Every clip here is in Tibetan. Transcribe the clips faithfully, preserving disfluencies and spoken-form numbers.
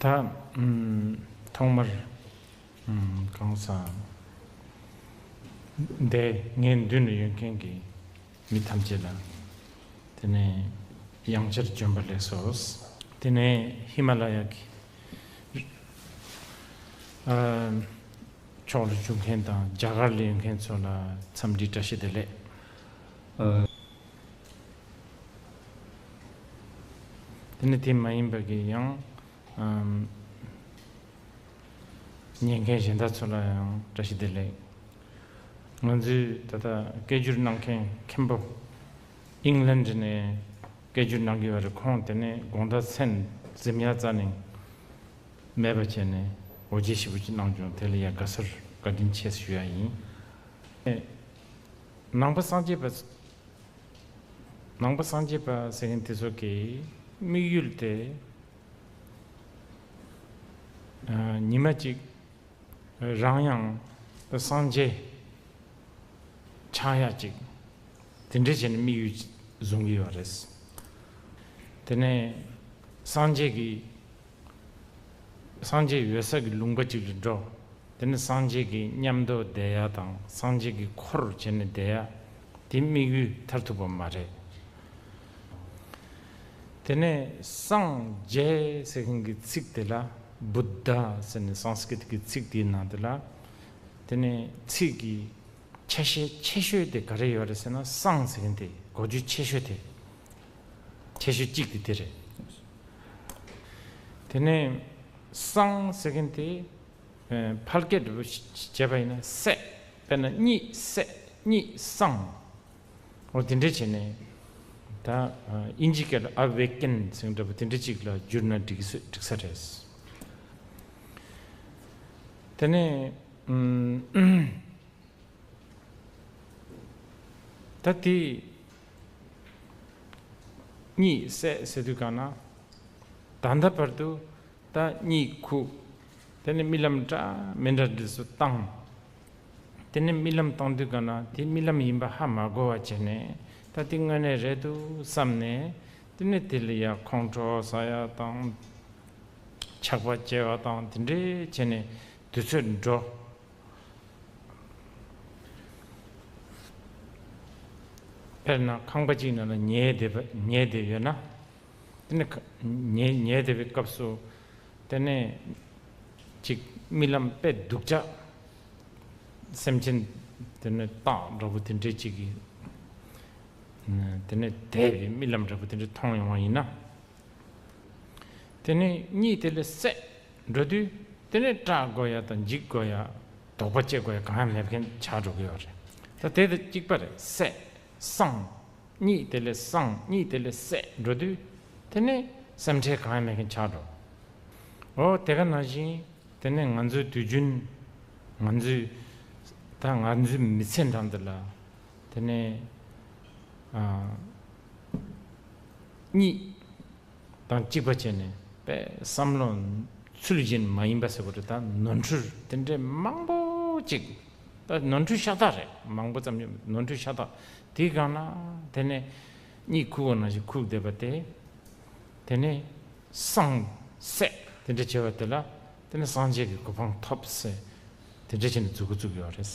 ད་ཨམ་ཐོག་མར་ཨམ་གང་ཟག་འདས་ངའི་མདུན་དུ་ཡོད་མཁན་གྱི་མི་ཐམས་ཅད་ལ། དེ་ནས་ཡང་བསྐྱར་བྱོན་པ་ལེགས་སོ། དེ་ནས་ཧི་མ་ལ་ཡ་གི་ཨ་ཕྱོགས་ལ་བཞུགས་མཁན་དང་རྒྱ་གར་ལ་ཡོད་མཁན་ཚོ་ལ་འཚམས་འདྲི་བཀྲ་ཤིས་བདེ་ལེགས། ཨ། དེ་ནས་དེ་མ་ཡིན་པ་གི་ཡང་ཨམ་ཉན་མཁན་གཞན་དག་ཚོ་ལ་ཡང་བཀྲ་ཤིས་བདེ་ལེགས། ང་ཚོས་ད་ལྟ་སྐད་སྒྱུར་གནང་མཁན་མཁན་པོ་ཨིང་ལན་ནས་སྐད་སྒྱུར་གནང་གི་ཡོད་རེད། ཁོང་དེ་ནས་དགོང་དག་མཚན་འཛིན་ཡ་རྩ་ནས་མེད་པ་བྱས་ནས་འོ་བརྒྱལ་ཞེ་པོ་ཅིག་གནང་བྱུང་། དེ་ལ་ཡ་དགའ་ཚོར་བཀའ་དྲིན་ཆེ་ཞུ་ཡ་ཡིན། ནང་པ་སངས་རྒྱས་པ། ནང་པ་སངས་རྒྱས་པ་ཟེར་མཁན་དེ་ཚོ་གི་དམིགས་ཡུལ་དེ། ཨ། ཉི་མ་གཅིག་རང་ཡང་སངས་རྒྱས་ཆགས་ཡ་གཅིག་དེ་འདྲ་བྱས་ནས་དམིགས་ཡུལ་བཟུང་གི་ཡོད་རེད། དེ་ནས་སངས་རྒྱས་ཀྱི་སངས་རྒྱས་ཡོད་ས་གི་ལུང་པ་ཅིག་ལ་འགྲོ། དེ་ནས་སངས་རྒྱས་ཀྱི་མཉམ་དུ་བསྡད་ཡ་དང་སངས་རྒྱས་ཀྱི་འཁོར་བྱས་ནས་བསྡད་ཡ་དེ་དམིགས་ཡུལ་མཐར་ཐུག་པ་མ་རེད། དེ་ནས་སངས་རྒྱས་ཟེར་མཁན་གྱི་ཚིག་དེ་ལ་བུདྡྷ་ཟེར་ནས་སཾ་སྐྲྀཏ་གི་ཚིག་དེའི་ནང་དེ་ལ། དེ་ནས་ཚིག་གི་ཆ་ཤས་ཆེ་ཤོས་དེ་ག་རེ་ཡོད་རེད་ཟེར་ན། སཾ་ཟེར་མཁན་དེ་གོ་རྒྱུ་ཆེ་ཤོས་དེ། ཆེ་ཤོས་གཅིག་དེ་དེ་རེད། དེ་ནས་སཾ་ཟེར་མཁན་དེ་ཨ་ཕལ་སྐད་འདྲ་པོ་ཞིག་བྱས་པ་ཡིན་ན་སད། དཔེར་ན་གཉིད་སད། གཉིད་སངས། འོ་དེ་འདྲ་བྱས་ནས་ད་ཨ་དབྱིན་ཇི་སྐད་ལ་ཨ་ཝེ་ཀེན་ཟེར་འདྲ་པོ་དེ་འདྲ་ཅིག་ལ་བསྒྱུར་ན་འགྲིག་ས་འགྲིག་ས་རེད། དེ་ནས་ཨམ་ད་དེ་གཉིད་སད་ཟེར་དུས་གང་ན་ད་ལྟ་བར་དུ་ད་གཉིད་ཁུག། དེ་ནས་རྨི་ལམ་འདྲ་མི་འདྲ་འདི་ཚོ་བཏང་། དེ་ནས་རྨི་ལམ་བཏང་དུས་གང་ན་དེ་རྨི་ལམ་ཡིན་པ་ཧ་མ་གོ་བ་བྱས་ནས། ད་དེ་དངོས་གནས་རེད་འདུག་བསམ་ནས། དེ་ནས་དེ་ལ་ཡ་ཁོང་ཁྲོ་ཟ་ཡ་དང་ཆགས་པ་སྐྱེ་བ་དང་དེ་འདྲས་བྱས་ནས་དུས་ཚོད་འགྲོ། དཔེར་ན་ཁང་པ་གཅིག་ནང་ལ་ཉལ་བསྡད་པ་ཉལ་བསྡད་ཡོད་ན། དེ་ནས་ཁ་ཉལ་ཉལ་བསྡད་པའི་སྐབས་སུ་དེ་ནས་ཅིག་རྨི་ལམ་དཔེ་སྡུག་ཅག་སེམས་ཅན་དེ་ནས་སྟག་འདྲ་པོ་དེ་འདྲས་ཅིག་གིས་དེ་ནས་དེད་པའི་རྨི་ལམ་འདྲ་པོ་དེ་འདྲས་མཐོང་ཡོང་བ་ཡིན་ན། དེ་ནས་གཉིད་དེ་ལས་སད་འགྲོ་དུས། དེ་ནས་སྐྲག་དགོས་ཡ་དང་འཇིགས་དགོས་ཡ། དོགས་པ་སྐྱེ་དགོས་ཡ་གང་ཡང་མེད་མཁན་ཆགས་འགྲོ་གི་ཡོད་རེད། ད་དེ་དང་གཅིག་པ་རེད། སད། སངས། གཉིད་དེ་ལས་སངས། གཉིད་དེ་ལས་སད་འགྲོ་དུས། དེ་ནས་སེམས་ཁྲལ་གང་ཡང་མེད་མཁན་ཆགས་འགྲོ། འོ་དེ་ག་ནང་བཞིན་དེ་ནས་ང་ཚོའི་དུས་རྒྱུན་ང་ཚོས་ད་ང་ཚོའི་མི་ཚེ་འདྲ་འདི་ལ་དེ་ནས་ཨ་གཉིད་དང་གཅིག་པ་བྱས་ནས་དཔེ་བསམ་བློ་ཚུལ་བཞིན་མ་ཡིན་པ་ཟེར་བ་རེད། ད་ནོར་འཁྲུལ་དེ་འདྲའི་མང་པོ་ཅིག་ད་ནོར་འཁྲུལ་ཤ་སྟག་རེད། མང་པོ་ཙམ་ཡོད། ནོར་འཁྲུལ་ཤ་སྟག་དེའི་སྒང་ལ་དེ་ནས་གཉིད་ཁུག་པ་ནང་བཞིན་ཁུག་བསྡད་པ་དེ། དེ་ནས་སངས་སད་དེ་འདྲ་བྱས་པ་དེ་ལ་དེ་ནས་སངས་རྒྱས་ཀྱི་གོ་འཕང་ཐོབ་ཟེར་དེ་འདྲ་བྱས་ནས་མཛུབ་གུ་བཙུགས་ཡོད་རེད། བྱས་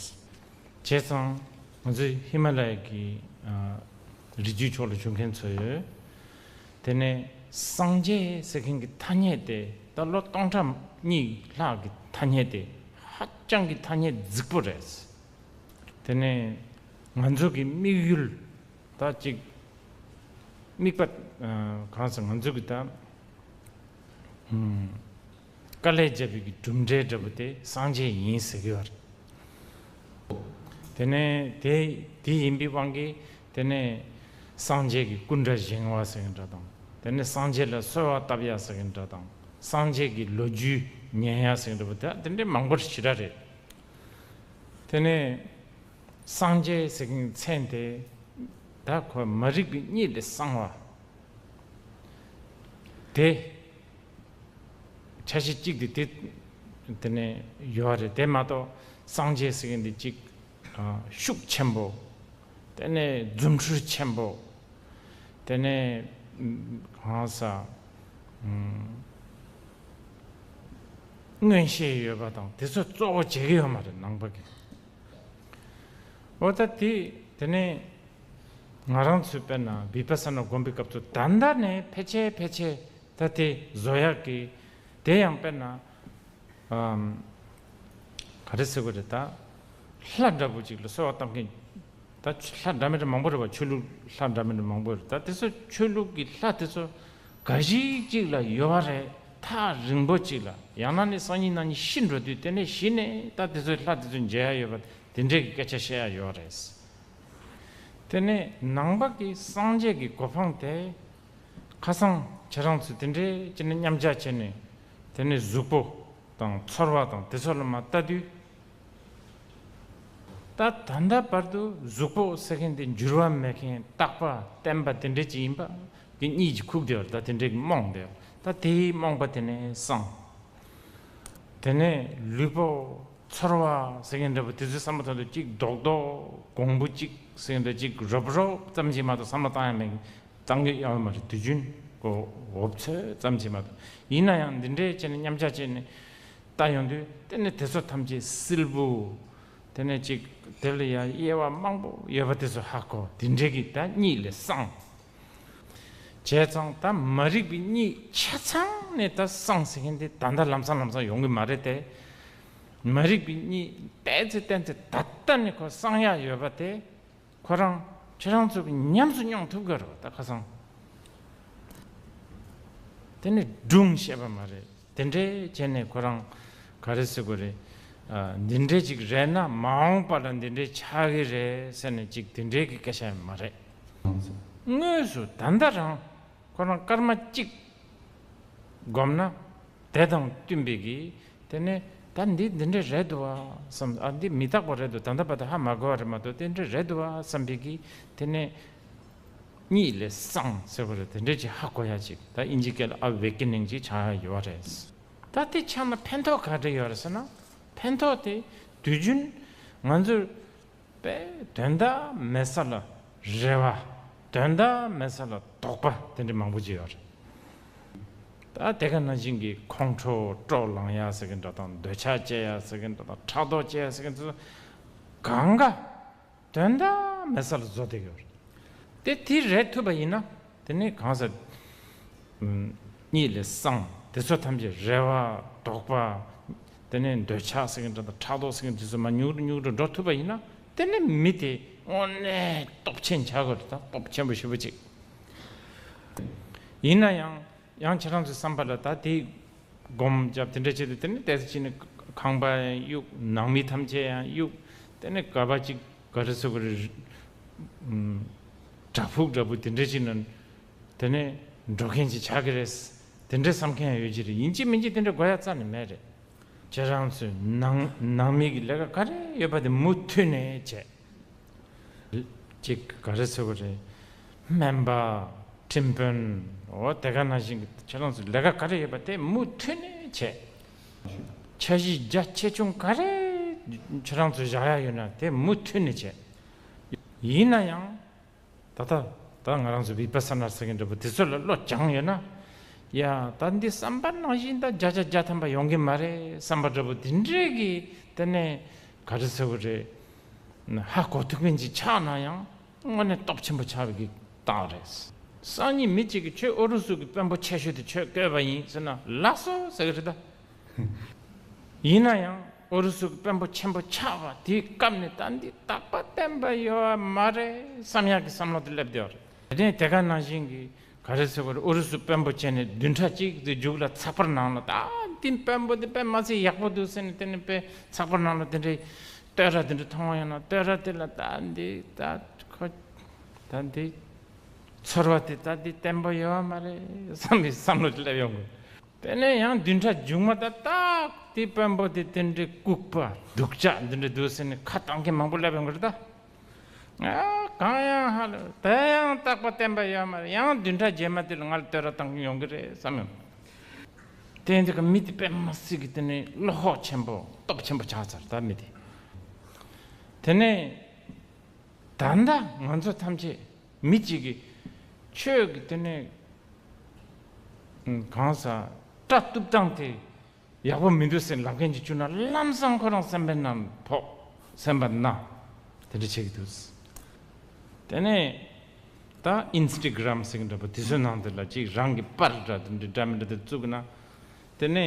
ཙང་ང་ཚོའི་ཧི་མ་ལ་ཡ་གི་ཨ་རི་རྒྱུད་ཕྱོགས་ལ་བཞུགས་མཁན་ཚོས་དེ་ནས་སངས་རྒྱས་ཟེར་མཁན་གྱི་ཐ་སྙད་དེ་ད་ལོ་སྟོང་ཕྲག་གཉིས་ལྷག་གི་ཐ་སྙད་དེ་ཧ་ཅང་གི་ཐ་སྙད་རྫིག་པོ་རེད། དེ་ནས་ང་ཚོ་གི་དམིགས་ཡུལ་ད་ཅིག་དམིགས་པ་ཨ་གང་ཟེར་ང་ཚོ་གི་ད་ཨམ་དཀའ་ལས་བརྒྱབ་པའི་གི་གྲུབ་འབྲས་འདྲ་པོ་དེ་སངས་རྒྱས་ཡིན་ཟེར་གི་ཡོད་རེད། དེ་ནས་དེ་དེ་ཡིན་པའི་དབང་གིས་དེ་ནས་སངས་རྒྱས་ཀྱི་སྐུ་འདྲ་བཞེངས་པ་ཟེར་གི་འདྲ་དང་། དེ་ནས་སངས་རྒྱས་ལ་གསོལ་བ་བཏབ་ཡ་ཟེར་གི་འདྲ་དང་། སངས་རྒྱས་ཀྱི་ལོ་རྒྱུས་ཉན་ཡ་ཟེར་གི་འདྲ་པོ་དེ་དེ་འདྲའི་མང་པོ་ཞེ་དྲག་རེད། དེ་ནས་སངས་རྒྱས་ཟེར་མཁན་མཚན་དེ་ད་ཁོ་མ་རིག་པའི་གཉིད་ལས་སངས་པ་དེ་ཆ་ཤས་གཅིག་དེ་དེ་དེ་ནས་ཡོད་རེད། དེ་མ་གཏོགས་སངས་རྒྱས་ཟེར་མཁན་དེ་གཅིག་ཤུགས་ཆེན་པོ། དེ་ནས་རྫུ་འཕྲུལ་ཆེན་པོ། དེ་ནས་གང་ཟག་ཨམ་ མངོན་ཤེས་ཡོད་པ་དང་དེ་ཚོ་གཙོ་བོ་བྱེད་ཀྱི་ཡོད་མ་རེད་ནང་པ་གི། འོ་ད་དེ་དེ་ནས་ང་རང་ཚོས་དཔེར་ན་བི་པ་ས་ན་སྒོམ་པའི་སྐབས་སུ་ད་ལྟ་ནས་ཕལ་ཆེར་ཕལ་ཆེར་ད་དེ་བཟོ་ཡག་གི། དེ་ཡང་དཔེར་ན་ཨམ། ག་རེ་ཟེར་དགོས་རེད་ད། ལྷ་འདྲ་པོ་ཅིག་ལ་གསོལ་བ་བཏབ་མཁན། ད་ལྷ་འདྲ་མི་འདྲ་མང་པོ་རེད་བ། ཆོས་ལུགས་ལྷ་འདྲ་མི་འདྲ་མང་པོ་རེད། ད་དེ་ཚོ་ཆོས་ལུགས་ཀྱི་ལྷ་དེ་ཚོ་འགའ་ཞིག་ཅིག་ལ་ཡོད་པ་རེད། ཐག་རིང་པོ་ཅིག་ལ། ཡང་ན་ནི་སང་ཉིན་གནངས་ཉིན་ཤི་འགྲོ་དུས་དེ་ནས་གཞི་ནས་ད་དེ་ཚོའི་ལྷ་དེ་ཚོ་མཇལ་ཡ་ཡོད་པ་དེ་འདྲས་ཀྱི་སྐད་ཆ་བཤད་ཡ་ཡོད་རེད། དེ་ནས་ནང་པ་གི་སངས་རྒྱས་ཀྱི་གོ་འཕང་དེ་ཁ་སང་ཁྱེད་རང་ཚོ་དེ་འདྲས་ཅི་ནས་མཉམ་བཞག་བྱས་ནས། དེ་ནས་གཟུགས་པོ་དང་ཚོར་བ་དང་དེ་ཚོ་ལ་མ་ལྟ་དུས། ད་ད་ལྟ་བར་དུ་གཟུགས་པོ་ཟེར་མཁན་དེ་འགྱུར་བ་མེད་མཁན་རྟག་པ་བརྟན་པ་དེ་འདྲས་ཅིག་ཡིན་པ་གི་གཉིད་ཀྱིས་ཁུག་བསྡད་པ་རེད། ད་དེ་འདྲས་ཀྱི་རྨོངས་བསྡད་པ། ད་དེའི་རྨོངས་པ་དེ་ནས་སངས། དེ་ནས་ལུས་པོ་ཚོར་བ་ཟེར་མཁན་འདྲ་པོ་དེ་ཚོའི་བསམ་བློ་བཏང་དུས་གཅིག་རྡོག་རྡོག་གོང་བུ་གཅིག་ཟེར་མཁན་འདྲ། གཅིག་རོབ་རོབ་ཙམ་ཞིག་མ་གཏོགས་བསམ་བློ་བཏང་ཡ་མེད། བཏང་གི་ཡོད་མ་རེད། དུས་རྒྱུན་གོ་འོབ་ཚོད་ཙམ་ཞིག་མ་གཏོགས། ཡིན་ན་ཡང་འདི་འདྲའི་བྱས་ནས་མཉམ་བཞག་བྱས་ནས་ལྟ་ཡོང་དུས་དེ་ནས་དེ་ཚོ་ཐམས་ཅད་སིལ་བུ། དེ་ནས་ཅིག་དེ་ལ་ཡང་དབྱེ་བ་མང་པོ་ཡོད་པ་དེ་ཚོ་ཧ་གོ། དེ་འདྲའི་གི་ད་གཉིད་ལས་སངས། བྱས་ཙང་ད་མ་རིག་པའི་གཉིད་ཆ་ཚང་ནས་ད་སངས་ཟེར་མཁན་དེ་ད་ལྟ་ལམ་སང་ལམ་སང་ཡོང་གི་མ་རེད་དེ། མ་རིག་པའི་གཉིད་བལྟས་ཚེ་བལྟས་ཚེ་ད་ལྟ་ནས་ཁོ་སངས་ཡག་ཡོད་པ་དེ། ཁོ་རང་ཁྱེད་རང་ཚོ་གིས་ཉམས་སུ་མྱོང་ཐུབ་དགོས་རེད་བ། ད་ཁ་སང་དེ་ནི་སྒྲུང་བཤད་པ་མ་རེད། དེ་འདྲའི་བྱས་ནས་ཁོ་རང་ག་རེ་ཟེར་དགོས་རེད། ཨ། འདི་འདྲའི་ཅིག་རེད་ན་མ་འོངས་པ་ལ་འདི་འདྲའི་ཆགས་ཀྱི་རེད་ཟེར་ནས་ཅིག་དེ་འདྲའི་གི་སྐད་ཆ་མ་རེད། དངོས་སུ་ད་ལྟ་རང་ཁོ་རང་སྐར་མ་གཅིག་སྒོམ་ན། དེ་དང་བསྟུན་པའི་གི། དེ་ནས་ད་འདི་འདི་འདྲ་རེད་འདུག་བ་བསམ། ཨ། འདི་མི་རྟག་པ་རེད་འདུག་ད་ལྟ་བར་དུ་ཧ་མ་གོ་བ་རེད་མ་གཏོགས་དེ་འདྲ་རེད་འདུག་བ་བསམ་པའི་གི། དེ་ནས་གཉིད་ལས་སངས་ཟེར་བ་རེད། དེ་འདྲ་ཅིག་ཧ་གོ་ཡ་ཅིག་ད་དབྱིན་ཇི་སྐད་ལ་ཨ་ཝེ་ཀེ་ནིང་ཅིག་ཆགས་ཡ་ཡོད་རེད། ད་དེ་ཆགས་ན་ཕན་ཐོགས་ག་འདྲ་ཡོད་རེད་ཟེར་ན། ཕན་ཐོགས་དེ་དུས་རྒྱུན་ང་ཚོར་པས་དོན་དག་མེད་ས་ལ་རེ་བ། དོན་དག་མེད་ས་ལ་དོགས་པ་དེ་འདྲ་མང་པོ་ཅིག་ཡོད་རེད། ད་དེ་ག་ནང་བཞིན་གྱི་ཁོང་ཁྲོ་སྤྲོ་ལངས་ཡ་ཟེར་གྱི་འདྲ་དང་། འདོད་ཆགས་སྐྱེ་ཡ་ཟེར་གྱི་འདྲ་དང་། ཕྲག་དོག་སྐྱེ་ཡ་ཟེར་གྱི་འདྲ་དང་། གང་ག་དོན་དག་མེད་ས་ལ་བཟོ་བསྡད་ཀྱི་ཡོད་རེད། དེ་དེ་རེད་ཐུབ་པ་ཡིན་ན། དེ་ནས་གང་ཟག་གཉིད་ལས་སངས། དེ་ཚོ་ཐམས་ཅད་རེ་བ། དོགས་པ། དེ་ནས་འདོད་ཆགས་ཟེར་གྱི་འདྲ་དང་། ཕྲག་དོག་ཟེར་གྱི་འདྲ། དེ་ཚོ་མར་ཉུང་རུ་ཉུང་རུ་འགྲོ་ཐུབ་པ་ཡིན་ན། དེ་ནས་མི་དེ་དངོས་གནས་སྟོབས་ཆེན་ཆགས་དགོས་རེད། ད་སྟོབས་ཆེན་པོ་ཞེ་པོ་ཅིག་ཡིན་ན་ཡང་། ཡང་ཁྱེད་རང་ཚོའི་བསམ་པ་ལ་ད་དེ་སྒོམ་རྒྱབ་དེ་འདྲ་བྱེད་དུས། དེ་ནས་ཏོག་ཙམ་ཅིག་ནས་ཁང་པ་ཡང་གཡུག་ནང་མི་ཐམས་ཅད་ཡང་གཡུག་དེ་ནས་ག་པ་ཅིག་ག་རེ་ཟེར་དགོས་རེད། ཨུམ། བྲག་ཕུག་འདྲ་པོ་དེ་འདྲ་ཅིག་ནང་དེ་ནས་འགྲོ་མཁན་ཅིག་ཆགས་ཀྱི་རེད། དེ་འདྲ་བསམ་མཁན་ཡང་ཡོད་ཀྱི་རེད། ཡིན་གཅིག་མིན་གཅིག་དེ་འདྲ་དགོས་ཡ་རྩ་ནས་མེད་རེད། ཁྱེད་རང་ཚོའི་ནང་ནང་མི་གི་ལས་ཀ་ག་རེ་ཡོད་པ་དེ་མུ་མཐུད་ནས་བྱས། ཅིག་ག་རེ་ཟེར་དགོས་རེད། སྨན་པ། ཁྲིམས་དཔོན། འོ་དེ་ག་ནང་བཞིན་གྱི་ཁྱེད་རང་ཚོ་ལས་ཀ་ག་རེ་ཡོད་པ་དེ་མུ་མཐུད་ནས་བྱས། འཆར་གཞི་རྒྱ་ཆེ་ཆུང་ག་རེ་ཁྱེད་རང་ཚོ་བཞག་ཡ་ཡོད་ན་དེ་མུ་མཐུད་ནས་བྱས། ཡིན་ན་ཡང་ད་ལྟ་ད་ང་རང་ཚོ་བི་པ་ས་ན་ཟེར་མཁན་འདྲ་པོ་དེ་ཚོ་ལ་བློ་སྦྱངས་ཡོད་ན། ཡ། ད་འདི་བསམ་པ་ནང་བཞིན་ད་བརྒྱ་ཆ་བརྒྱ་ཐམ་པ་ཡོང་གི་མ་རེད་བསམ་པ་འདྲ་པོ་དེ་འདྲས་ཀྱི་དེ་ནས་ག་རེ་ཟེར་དགོས་རེད། ཧ་གོ་ཐུབ་མཁན་ཅིག་ཆགས་ན་ཡང་དངོས་གནས་སྟོབས་ཆེན་པོ་ཆགས་པའི་གི་རྟགས་རེད། སང་ཉིན་མི་གཅིག་གིས་ཁྱོད་ཨུ་རུ་སུ་གི་དཔོན་པོ་ཆེ་ཤོས་དེ་ཁྱོད་བསྐོས་པ་ཡིན་ཟེར་ན་ལགས་སོ་ཟེར་གི་རེད་ད། ཡིན་ན་ཡང་ཨུ་རུ་སུ་གི་དཔོན་པོ་ཆེན་པོ་ཆགས་པ་དེའི་སྐབས་ནས་ད་འདི་རྟག་པ་བརྟན་པ་ཡོད་པ་མ་རེད་བསམ་ཡག་གི་བསམ་བློ་དེ་སླེབས་བསྡད་ཡོད་རེད། དེ་ནས་དེ་ག་ནང་བཞིན་གྱི་ག་རེ་ཟེར་དགོས་རེད། ཨུ་རུ་སུ་དཔོན་པོ་བྱས་ནས་བདུན་ཕྲག་གཅིག་དེ་མཇུག་ལ་ཚགས་པར་ནང་ལ་ད་འདི་དཔོན་པོ་དེ་དཔེ་མ་ཚད་ཡག་པོ་འདུག་ཟེར་ནས། དེ་ནས་དཔེ་ཚགས་པར་ནང་ལ་དེ་འདྲའི་བསྟོད་ར་དེ་འདྲ་མཐོང་བ་ཡོང་ན། བསྟོད་ར་དེ་ལ་ད་འདི་ད་ཁོ་ད་འདི་ཚོར་བ་དེ་ད་འདི་བརྟན་པོ་ཡོད་པ་མ་རེད་བསམ་པའི་བསམ་བློ་དེ་སླེབས་ཡོང་གི། དེ་ནས་ཡང་བདུན་ཕྲག་མཇུག་མ་ད་ཏག་དེ་དཔོན་པོ་དེ་དེ་འདྲའི་ལྐུགས་པ་སྡུག་ཅག་འདི་འདྲ་འདུག་ཟེར་ནས་ཁ་བཏང་མཁན་མང་པོ་སླེབས་ཡོང་གི་རེད་ད། ཨ། གང་ཡང་ཧ་ལས་དེ་ཡང་རྟག་པ་བརྟན་པ་ཡོད་མ་རེད། ཡང་བདུན་ཕྲག་རྗེས་མ་དེ་ལ་ང་ལ་བསྟོད་ར་བཏང་མཁན་ཡོང་གི་རེད་བསམ་ཡོང་། དེ་འདི་ག་མི་དེ་དཔེ་མ་སྲིད་ཀྱི་དེ་ནས་བློ་ཁོག་ཆེན་པོ་སྟོབས་ཆེན་པོ་ཆགས་ཚར་ད་མི་དེ། དེ་ནས་ད་ལྟ་ང་ཚོ་ཐམས་ཅད་མི་གཅིག་གིས་ཁྱོད་ཀྱི་དེ་ནས་གང་ཟག་སྐྲ་གཏུབ་སྟངས་དེ་ ཡག་པོ་མི་འདུག་ཟེར་ལབ་མཁན་ཅིག་བྱུང་ན་ལམ་སང་ཁོ་རང་སེམས་པའི་ནང་ཕོག་སེམས་པ་ན་དེ་འདྲ་བྱེད་ཀྱི་འདུག་དེ་ནས་ད་ཨིན་སི་ཊ་གྷི་རམ་ཟེར་གྱི་འདྲ་པོ་དེ་ཚོའི་ནང་དེ་ལ་ཅིག་རང་གི་པར་འདྲ་དེ་འདྲ་འདྲ་མི་འདྲ་དེ་བཙུགས་ན། དེ་ནས་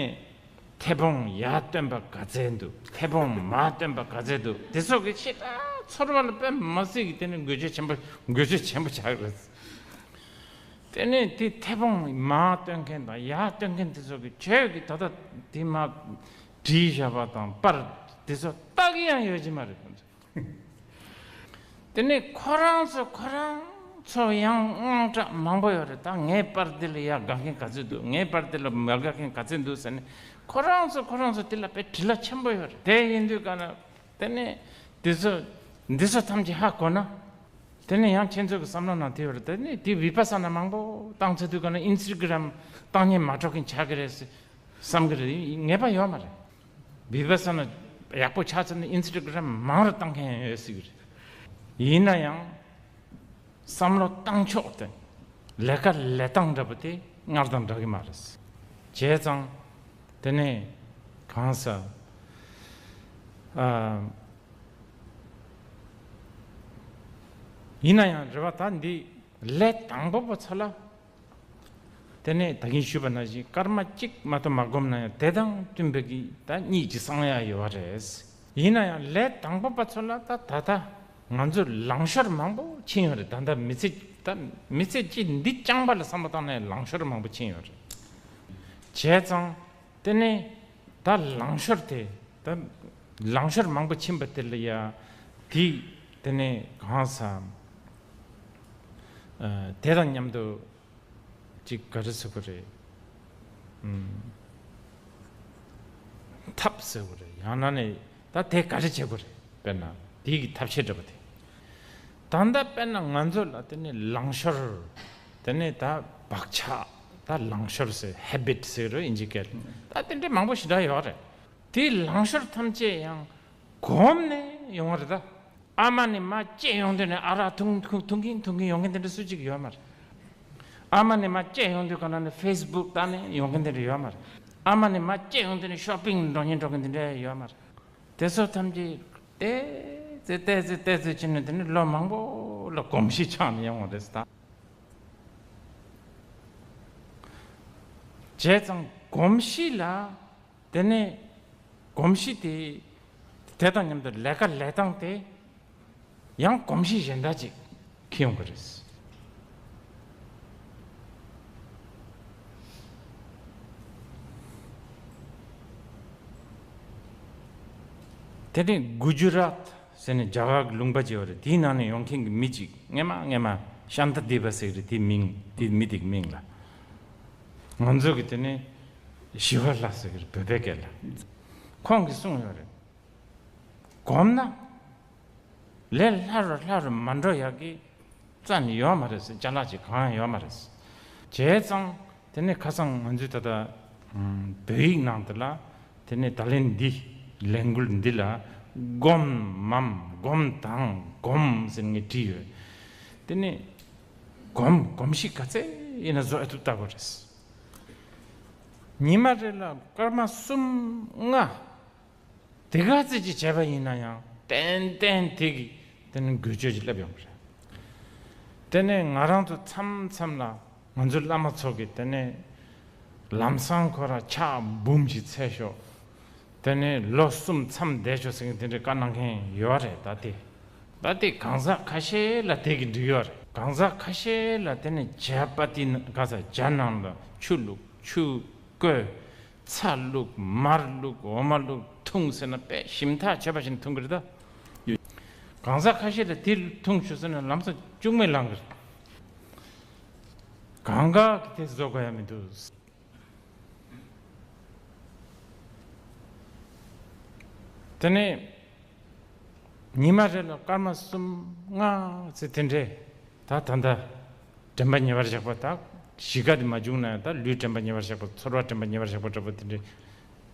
མཐེ་བོང་ཡར་བཏོན་པ་ག་ཚད་འདུག་མཐེ་བོང་མར་བཏོན་པ་ག་ཚད་འདུག་དེ་ཚོ་གི་ཞེ་དྲག་ཚོར་བ་ལ་དཔེ་མ་སྲིད་ཀྱི་དེ་ནས་འགུལ་སྐྱོད་ཆེན་པོ་འགུལ་སྐྱོད་ཆེན་པོ་ཆགས་རེད། དེ་ནས་དེ་མཐེ་བོང་མར་སྟོན་མཁན་དང་ཡར་སྟོན་མཁན་དེ་ཚོ་གིས་ཁྱོད་ཀྱིས་ད་ལྟ་དེ་མ་བྲིས་བཞག་པ་དང་པར་དེ་ཚོ་ལྟ་གི་ཡང་ཡོད་ཀྱི་མ་རེད། དེ་ནས་ཁོ་རང་ཚོ་ཁོ་རང་ཚོ་ཡང་དངངས་སྐྲག་མང་པོ་ཡོད་རེད། ད་ངའི་པར་འདི་ལ་ཡ་དགའ་མཁན་ག་ཚོད་འདུག་ངའི་པར་འདི་ལ་མ་དགའ་མཁན་ག་ཚོད་འདུག་ཟེར་ནས་ཁོ་རང་ཚོ་ཁོ་རང་ཚོ་དེ་ལ་དཔེ་དྲི་ལ་ཆེན་པོ་ཡོད་རེད། དེ་ཡིན་དུས་ག་ན། དེ་ནས་འདི་ཚོ་འདི་ཚོ་ཐམས་ཅད་ཧ་གོ་ན། དེ་ནས་ཡང་ཁྱེད་ཚོ་གི་བསམ་བློ་ནང་དེ་ཡོད་རེད། དེ་ནས་དེ་བི་པ་ས་ན་མང་པོ་བཏང་ཚར་དུས་ག་ན་ཨིན་སི་ཊ་གྷི་རམ་བཏང་སྙིང་མ་བྲོ་མཁན་ཆགས་ཀྱི་རེད་ཟེར་བསམ་གྱི་རེད། ངེས་པ་ཡོད་མ་རེད། བི་པ་ས་ན་ཡག་པོ་ཆགས་ཚར་ན་ཨིན་སི་ཊ་གྷི་རམ་མང་རུ་བཏང་མཁན་ཡོད་སྲིད་ཀྱི་རེད། ཡིན་ན་ཡང་། བསམ་བློ་བཏང་ཕྱོགས་དེ་ལས་ཀ་ལས་སྟངས་འདྲ་པོ་དེ་སྔར་དང་འདྲ་གི་མ་རེད། བྱས་ཙང་དེ་ནས་གང་ཟག་ཨ། ཡིན་ན་ཡང་རེ་བ་ད་འདི་ལས་དང་པོ་པོ་ཚོ་ལ། དེ་ནས་ད་གིན་ཞུས་པ་ནང་བཞིན་སྐར་མ་གཅིག་མ་གཏོགས་མ་བསྒོམས་ན་ཡང་དེ་དང་བསྟུན་པའི་གི་ད་གཉིད་ཀྱི་སང་ཡ་ཡོད་པ་རེད། ཡིན་ན་ཡང་ལས་དང་པོ་པ་ཚོ་ལ་ད་ད་ལྟ་ང་ཚོ་ལང་ཤོར་མང་པོ་ཕྱིན་ཡོད་རེད། ད་ལྟ་མི་ཚེ་ད་མི་ཚེ་གཅིག་འདི་རྐྱང་པ་ལ་བསམ་བློ་བཏང་ན་ཡང་ལང་ཤོར་མང་པོ་ཕྱིན་ཡོད་རེད། བྱས་ཙང་དེ་ནས་ད་ལང་ཤོར་དེ་ད་ལང་ཤོར་མང་པོ་ཕྱིན་པ་དེ་ལ་ཡ་དེ་དེ་ནས་གང་ཟག་ཨ། དེ་དང་མཉམ་དུ་ཅིག་ག་རེ་ཟེར་དགོས་རེད། ཨུམ། ཐབས་ཟེར་དགོས་རེད། ཡང་ན་ནི་ད་དེ་ག་རེ་བྱེད་དགོས་རེད། དཔེར་ན་དེ་གི་ཐབས་ཤེས་འདྲ་པོ་དེ། ད་ལྟ་དཔེར་ན་ང་ཚོ་ལ་དེ་ནི་ལང་ཤོར། དེ་ནི་ད་བག་ཆགས། ད་ལང་ཤོར་ཟེར་ཧེ་བིཊ་ཟེར་རོ་དབྱིན་ཇི་སྐད། ད་དེ་འདྲའི་མང་པོ་ཞེ་དྲག་ཡོད་རེད། དེ་ལང་ཤོར་ཐམས་ཅད་ཡང་གོམས་ནས་ཡོང་བ་རེད་ད། ཨ་མ་ནས་མར་སྐྱེས་ཡོང་དུས་ནས་ཨ་རག་འཐུང་འཐུང་འཐུང་གིན་འཐུང་གིན་ཡོང་མཁན་དེ་འདྲ་སུ་གཅིག་ཡོད་མ་རེད། ཨ་མ་ནས་མར་སྐྱེས་ཡོང་དུས་ག་ན་ནས་ཕེ་སི་བུག་ལྟ་ནས་ཡོང་མཁན་དེ་འདྲ་ཡོད་མ་རེད། ཨ་མ་ནས་མར་སྐྱེས་ཡོང་དུས་ནས་ཤོ་པིང་འགྲོ་མཁན་འགྲོ་མཁན་དེ་འདྲ་ཡོད་མ་རེད། དེ་ཚོ་ཐམས་ཅད་བལྟས་ཚེ་བལྟས་ཚེ་བལྟས་ཚེ་ཕྱིན་ནས་དེ་ནས་ལོ་མང་པོ་ལ་གོམས་གཤིས་ཆགས་ནས་ཡོང་བ་རེད་ད། བྱས་ཙང་གོམས་གཤིས་ལ། དེ་ནས་གོམས་གཤིས་དེ། དེ་དང་མཉམ་དུ་ལས་ཀ་ལས་སྟངས་དེ་ཡང་གོམས་གཤིས་གཞན་དག་ཅིག་འཁྱེར་ཡོང་གི་རེད། དེ་ནས་གུ་ཇུ་རཱཏ་ཟེར་ནས་རྒྱ་གར་གྱི་ལུང་པ་ཅིག་ཡོད་རེད། དེའི་ནང་ནས་ཡོང་མཁན་གྱི་མི་ཅིག་སྔས་མ་སྔས་མ་ཤཱནྟ་དི་པ་ཟེར་གྱི་རེད། དེའི་མིང་དེའི་མི་དེ་གི་མིང་ལ། ང་ཚོ་གི་དེ་ནས་ཞི་བ་ལྷ་ཟེར་གི་རེད། བོད་པའི་སྐད་ལ། ཁོང་གིས་གསུངས་ཡོད་རེད། གོམས་ན་ལས་སླ་རུ་སླ་རུ་མ་འགྲོ་ཡག་གི་རྩ་ནས་ཡོད་མ་རེད་ཟེར། ཅ་ལག་ཅིག་གང་ཡང་ཡོད་མ་རེད་ཟེར། བྱས་ཙང་དེ་ནས་ཁ་སང་ང་ཚོས་ད་ལྟ་བོད་ཡིག་ནང་དུ་ལ་དེ་ནས་ད་ལན་འདི་ལས་འགུལ་འདི་ལ་སྒོམ་མམ་སྒོམ་དང་སྒོམ་ཟེར་ངས་བྲིས་ཡོད། དེ་ནས་གོམས་གོམས་གཤིས་ག་ཚད་ཡིན་ན་བཟོ་ཐུབ་ལྟ་བུ་རེད། ཉི་མ་རེ་ལ་སྐར་མ་གསུམ་ལྔ་དེ་ག་ཚད་ཅིག་བྱས་པ་ཡིན་ན་ཡང་ཏན་ཏན་དེ་གི་དེ་ནི་འགུལ་སྐྱོད་ཅིག་སླེབས་ཡོང་གི་རེད། དེ་ནས་ང་རང་ཚོ་མཚམས་མཚམས་ལ་ང་ཚོའི་བླ་མ་ཚོ་གིས་དེ་ནས་ལམ་སང་ཁོ་ར་ཕྱག་འབུམ་ཞིག་འཚལ་ཤོག་དེ་ནས་ལོ་གསུམ་མཚམས་བསྡད་ཤོག་ཟེར་མཁན་དེ་འདྲའི་བཀའ་གནང་མཁན་ཡོད་རེད། ད་དེ་ད་དེ་གང་ཟག་ཁ་ཤས་ལ་དེ་གི་འགྲིག་ཡོད་རེད། གང་ཟག་ཁ་ཤས་ལ་དེ་ནས་ཇ་པ་ཏི་ག་ས་ཇ་ནང་ལ་ཆུ་བླུགས། ཆུ་བསྐོལ། ཚྭ་བླུགས། མར་བླུགས། འོ་མ་བླུགས། འཐུང་ཟེར་ན་དཔེ་ཞིམ་ཐག་ཆོད་པ་ཞིག་འཐུང་གི་རེད་ད། གང་ཟག་ཁ་ཤས་ལ་དེ་འཐུང་ཤོག་ཟེར་ན་ལམ་སང་ལྕུག་མས་ལངས་གི་རེད། གང་ག་གི་དེ་བཟོ་དགོས་ཡ་མི་འདུག་དེ་ནས་ཉི་མ་རེ་ལ་སྐར་མ་གསུམ་ལྔ་ཙམ་དེ་འདྲས་ད་ད་ལྟ་དྲན་པ་ཉེ་བར་བཞག་པ། ད་གཞིས་ཀ་དེ་མ་བྱུང་ན་ཡང་ད་ལུས་དྲན་པ་ཉེ་བར་བཞག་པ། ཚོར་བ་དྲན་པ་ཉེ་བར་བཞག་པ་འདྲ་པོ་དེ་འདྲས་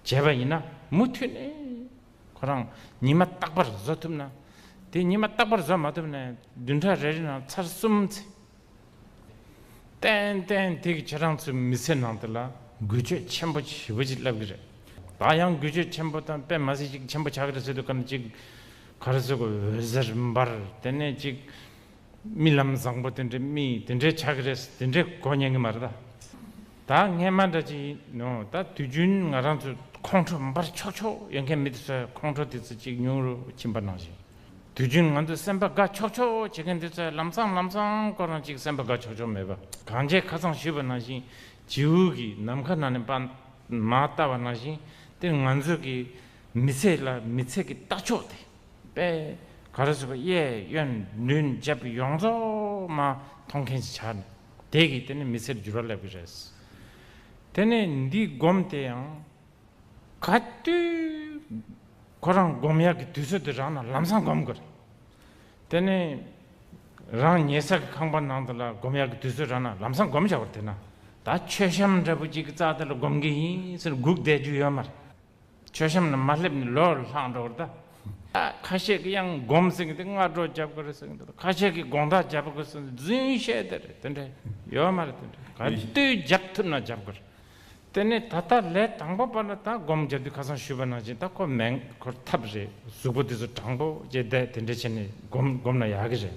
བྱས་པ་ཡིན་ན། མུ་མཐུད་ནས་ཁོ་རང་ཉི་མ་རྟག་པར་བཟོ་ཐུབ་ན། དེ་ཉི་མ་རྟག་པར་བཟོ་མ་ཐུབ་ན་ཡང་བདུན་ཕྲག་རེ་རེ་ནང་ཚར་གསུམ་ཙམ། ཏན་ཏན་དེ་གིས་ཁྱེད་རང་ཚོའི་མི་ཚེ་ནང་དུ་ལ་འགུལ་སྐྱོད་ཆེན་པོ་ཞེ་པོ་ཅིག་སླེབས་ཀྱི་རེད། ད་ཡང་འགུལ་སྐྱོད་ཆེན་པོ་དང་དཔེ་མ་སྲིད་ཅིག་ཆེན་པོ་ཆགས་ཀྱི་རེད་ཟེར་དུས་ག་ནས་ཅིག་ག་རེ་ཟེར་དགོས། འོད་ཟེར་འབར། དེ་ནས་ཅིག་རྨི་ལམ་བཟང་པོ་དེ་འདྲའི་རྨི་དེ་འདྲའི་ཆགས་ཀྱི་རེད། དེ་འདྲའི་གོ་ཉན་གྱི་མ་རེད་ད། ད་སྔས་མ་འདྲ་ཅིག་ཡིན་ནོ། ད་དུས་རྒྱུན་ང་རང་ཚོ་ཁོང་ཁྲོ་འབར་ཆོག་ཆོག་ཡོད་མཁན་མི་དེ་ཚོའི་ཁོང་ཁྲོ་དེ་ཚོ་ཅིག་ཉུང་རུ་ཕྱིན་པ་ནང་བཞིན། དུས་རྒྱུན་ང་ཚོས་སེམས་པ་དགའ་ཆོག་ཆོག་བྱེད་མཁན་དེ་ཚོས་ལམ་སང་ལམ་སང་ཁོ་རང་ཅིག་སེམས་པ་དགའ་ཆོག་ཆོག་མེད་པ། གང་བྱས་ཁ་སང་ཞུས་པ་ནང་བཞིན་བྱིའུ་གིས་ནམ་མཁའ་ནང་ནས་པ་མར་ལྟ་བ་ནང་བཞིན་དེ་ང་ཚོ་གི་མི་ཚེ་ལ་མི་ཚེ་གི་ལྟ་ཕྱོགས་དེ་དཔེ་ག་རེ་ཟེར་བ། གཡས་གཡོན་མདུན་རྒྱབ་ཡོངས་རྫོགས་མ་མཐོང་མཁན་ཞིག་ཆགས་ནས། དེ་གིས་དེ་ནི་མི་ཚེར་འགྱུར་བ་སླེབས་ཀྱི་རེད། དེ་ནས་འདི་སྒོམ་དེ་ཡང་། ག་དུས་ཁོ་རང་སྒོམ་ཡག་གི་དུས་ཚོད་དེ་རག་ན་ལམ་སང་སྒོམ་དགོས་རེད། དེ་ནས་རང་ཉལ་ས་གི་ཁང་པ་ནང་དུ་ལ་སྒོམ་ཡག་གི་དུས་ཚོད་རག་ན་ལམ་སང་སྒོམ་བྱ་བར། དེ་ན་ད་མཆོད་བཤམས་འདྲ་པོ་ཅིག་གི་རྩ་དེ་ལ་སྒོམ་གི་ཡིན་ཟེར་སྒུག་བསྡད་རྒྱུ་ཡོད་མ་རེད། མཆོད་བཤམས་ལ་མ་སླེབས་ནས་ལོ་ལྷག་འགྲོ་བར་ད། ཁ་ཤས་ཀྱིས་ཡང་སྒོམ་ཟེར་གི་འདུག་སྔ་དྲོ་རྒྱབ་དགོས་རེད་ཟེར་གི་འདུག་ཁ་ཤས་ཀྱིས་དགོང་དག་རྒྱབ་དགོས་ཟེར་རྫུན་བཤད་དེ་རེད། དེ་འདྲ་ཡོད་མ་རེད། དེ་འདྲ་ག་དུས་རྒྱབ་ཐུབ་ན་རྒྱབ་དགོས་རེད། དེ་ནས་ད་ལྟ་ལས་དང་པོ་པ་ལ་ད་སྒོམ་རྒྱབ་དུས་ཁ་སང་ཞུས་པ་ནང་བཞིན་ད་ཁོ་མེད། ཁོར་ཐབས་རེད། གཟུགས་པོ་དེ་ཚོ་དྲང་པོ་བྱས་བསྡད་དེ་འདྲ་བྱས་ནས་སྒོམ་སྒོམ་ན་ཡག་གི་རེད།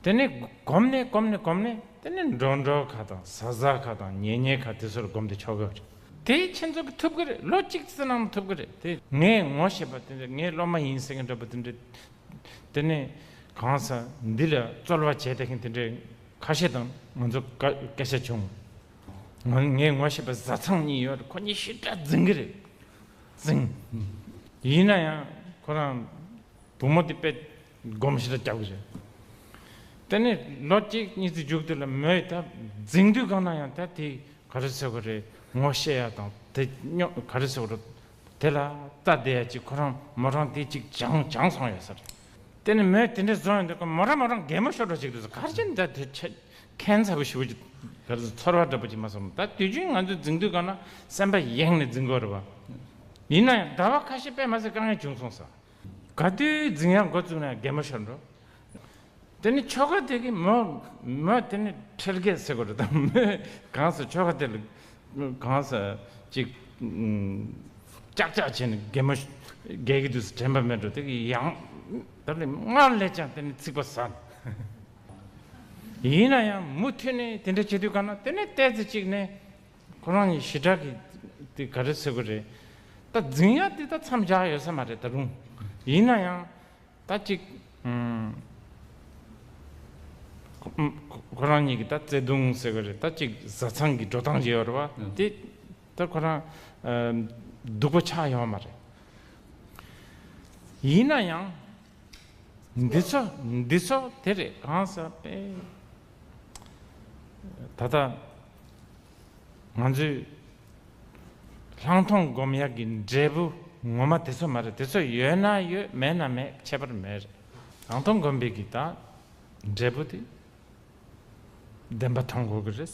དེ་ནས་སྒོམ་ནས་སྒོམ་ནས་སྒོམ་ནས་དེ་ནས་འགྲོ་འགྲོ་ཁ་དང་ཟ་ཟ་ཁ་དང་ཉལ་ཉལ་ཁ་དེ་ཚོར་སྒོམ་དེ་ཆོག་གི་རེད། དེ་ཁྱེད་ཚོ་གི་ཐུབ་གི་རེད། ལོ་གཅིག་ཙམ་ནང་ཐུབ་གི་རེད། དེ་ངས་ངོ་ཤེས་པ་དེ་འདྲ། ངའི་སློབ་མ་ཡིན་ཟེར་མཁན་འདྲ་པོ་དེ་འདྲ། དེ་ནས་གང་ཟག་འདི་ལ་རྩོལ་བ་བྱས་བསྡད་མཁན་དེ་འདྲའི་ཁ་ཤས་དང་ང་ཚོ་སྐད་ཆ་བྱུང་། ང་ངའི་ངོ་ཤེས་པ་བཟའ་ཚང་གཉིས་ཡོད་རེད། ཁོ་གཉིས་ཞེ་དྲག་འཛིང་གི་རེད། འཛིང་། ཡིན་ན་ཡང་ཁོ་རང་བུ་མོ་དེ་དཔེ་སྒོམ་ཞེ་དྲག་རྒྱབ་གི་རེད། དེ་ནས་ལོ་གཅིག་གཉིས་ཙམ་མཇུག་དེ་ལ་མོས་ད་འཛིང་དུས་གང་ན་ཡང་ད་དེ་ག་རེ་ཟེར་དགོས་རེད། ངོ་ཤེས་ཡ་དང་དེ་སྙོ་ག་རེ་ཟེར་དགོས་རེད། དེ་ལ་ལྟ་བསྡད་ཡ་ཅིག་ཁོ་རང་མོ་རང་དེ་ཅིག་སྦྱངས་སྦྱངས་སོང་ཡོད་ས་རེད། དེ་ནས་མོས་དེ་འདྲ་བཟོ་ཡོང་དུས་ཁོ་མོ་རང་མོ་རང་གད་མོ་ཤོར་འགྲོ་ཅིག་འདུག་ག་རེ་བྱས་ནས་ད་དེ་ཆ་ཁྱད་མཚར་པོ་ཞེ་པོ་ཅིག་ག་རེ་ཟེར། ཚོར་བ་འདྲ་པོ་ཅིག་མ་སོང་། ད་དུས་རྒྱུན་ང་ཚོ་འཛིང་དུས་གང་ན་སེམས་པ་ཡེངས་ནས་འཛིང་དགོས་རེད་བ། ཡིན་ན་ཡང་ཟླ་བ་ཁ་ཤས་དཔེ་མ་སྲིད་དཀའ་ངལ་བྱུང་སོང་ས། ག་དུས་འཛིང་ཡག་འགོ་བཙུགས་ན་གད་མོ་ཤོར་འགྲོ། དེ་ནི་ཁྱོ་ག་དེ་གིས་མོ་མོ་དེ་ནི་ཁྲེལ་གེད་ཟེར་དགོས་རེད་དམ། མོས་གང་ཟེར་ཁྱོ་ག་དེ་ལ་གང་ཟེར་ཅིག་ཨུམ་ཀྱག་ཀྱག་བྱས་ནས་གད་མོ་གད་ཀྱི་དུས་སུ་དྲན་པ་མེད་འགྲོ། དེ་གིས་ཡང་ད་ལས་སྔར་ལས་ཀྱང་དེ་ནི་ཚིག་པ་ཟ། ཡིན་ན་ཡང་མུ་མཐུད་ནས་དེ་འདྲ་བྱེད་དུས་གང་ན་དེ་ནི་ཏོག་ཙམ་ཅིག་ནས་ཁོ་རང་གཉིས་ཞེ་དྲག་གི་དེ་ག་རེ་ཟེར་དགོས་རེད། ད་འཛིང་ཡག་དེ་ད་མཚམས་བཞག་ཡོད་ས་མ་རེད་ད་རུང་། ཡིན་ན་ཡང་། ད་ཅིག་ཨུམ། ཁོ་ཁོ་རང་གཉིས་ཀྱི་ད་བརྩེ་དུང་ཟེར་གི་རེད། ད་ཅིག་བཟའ་ཚང་གི་འགྲོ་སྟངས་ཅིག་ཡོད་རེད་བ། ཨུམ། དེ་ད་ཁོ་རང་ཨམ་སྡུག་པོ་ཆགས་ཡོད་མ་རེད། ཡིན་ན་ཡང་འདི་ཚོ་འདི་ཚོ་དེ་རེད། གང་ཟག་པས་ད་ལྟ། ང་ཚོས་ལྷག་མཐོང་སྒོམ་ཡག་གི་འབྲས་བུ་ངོ་མ་དེ་ཚོ་མ་རེད། དེ་ཚོ་ཡོད་ན་ཡོད། མེད་ན་མེད། ཁྱད་པར་མེད་རེད། ལྷག་མཐོང་སྒོམ་པའི་གི་ད་འབྲས་བུ་དེ་བདེན་པ་མཐོང་དགོས་ཀྱི་རེད།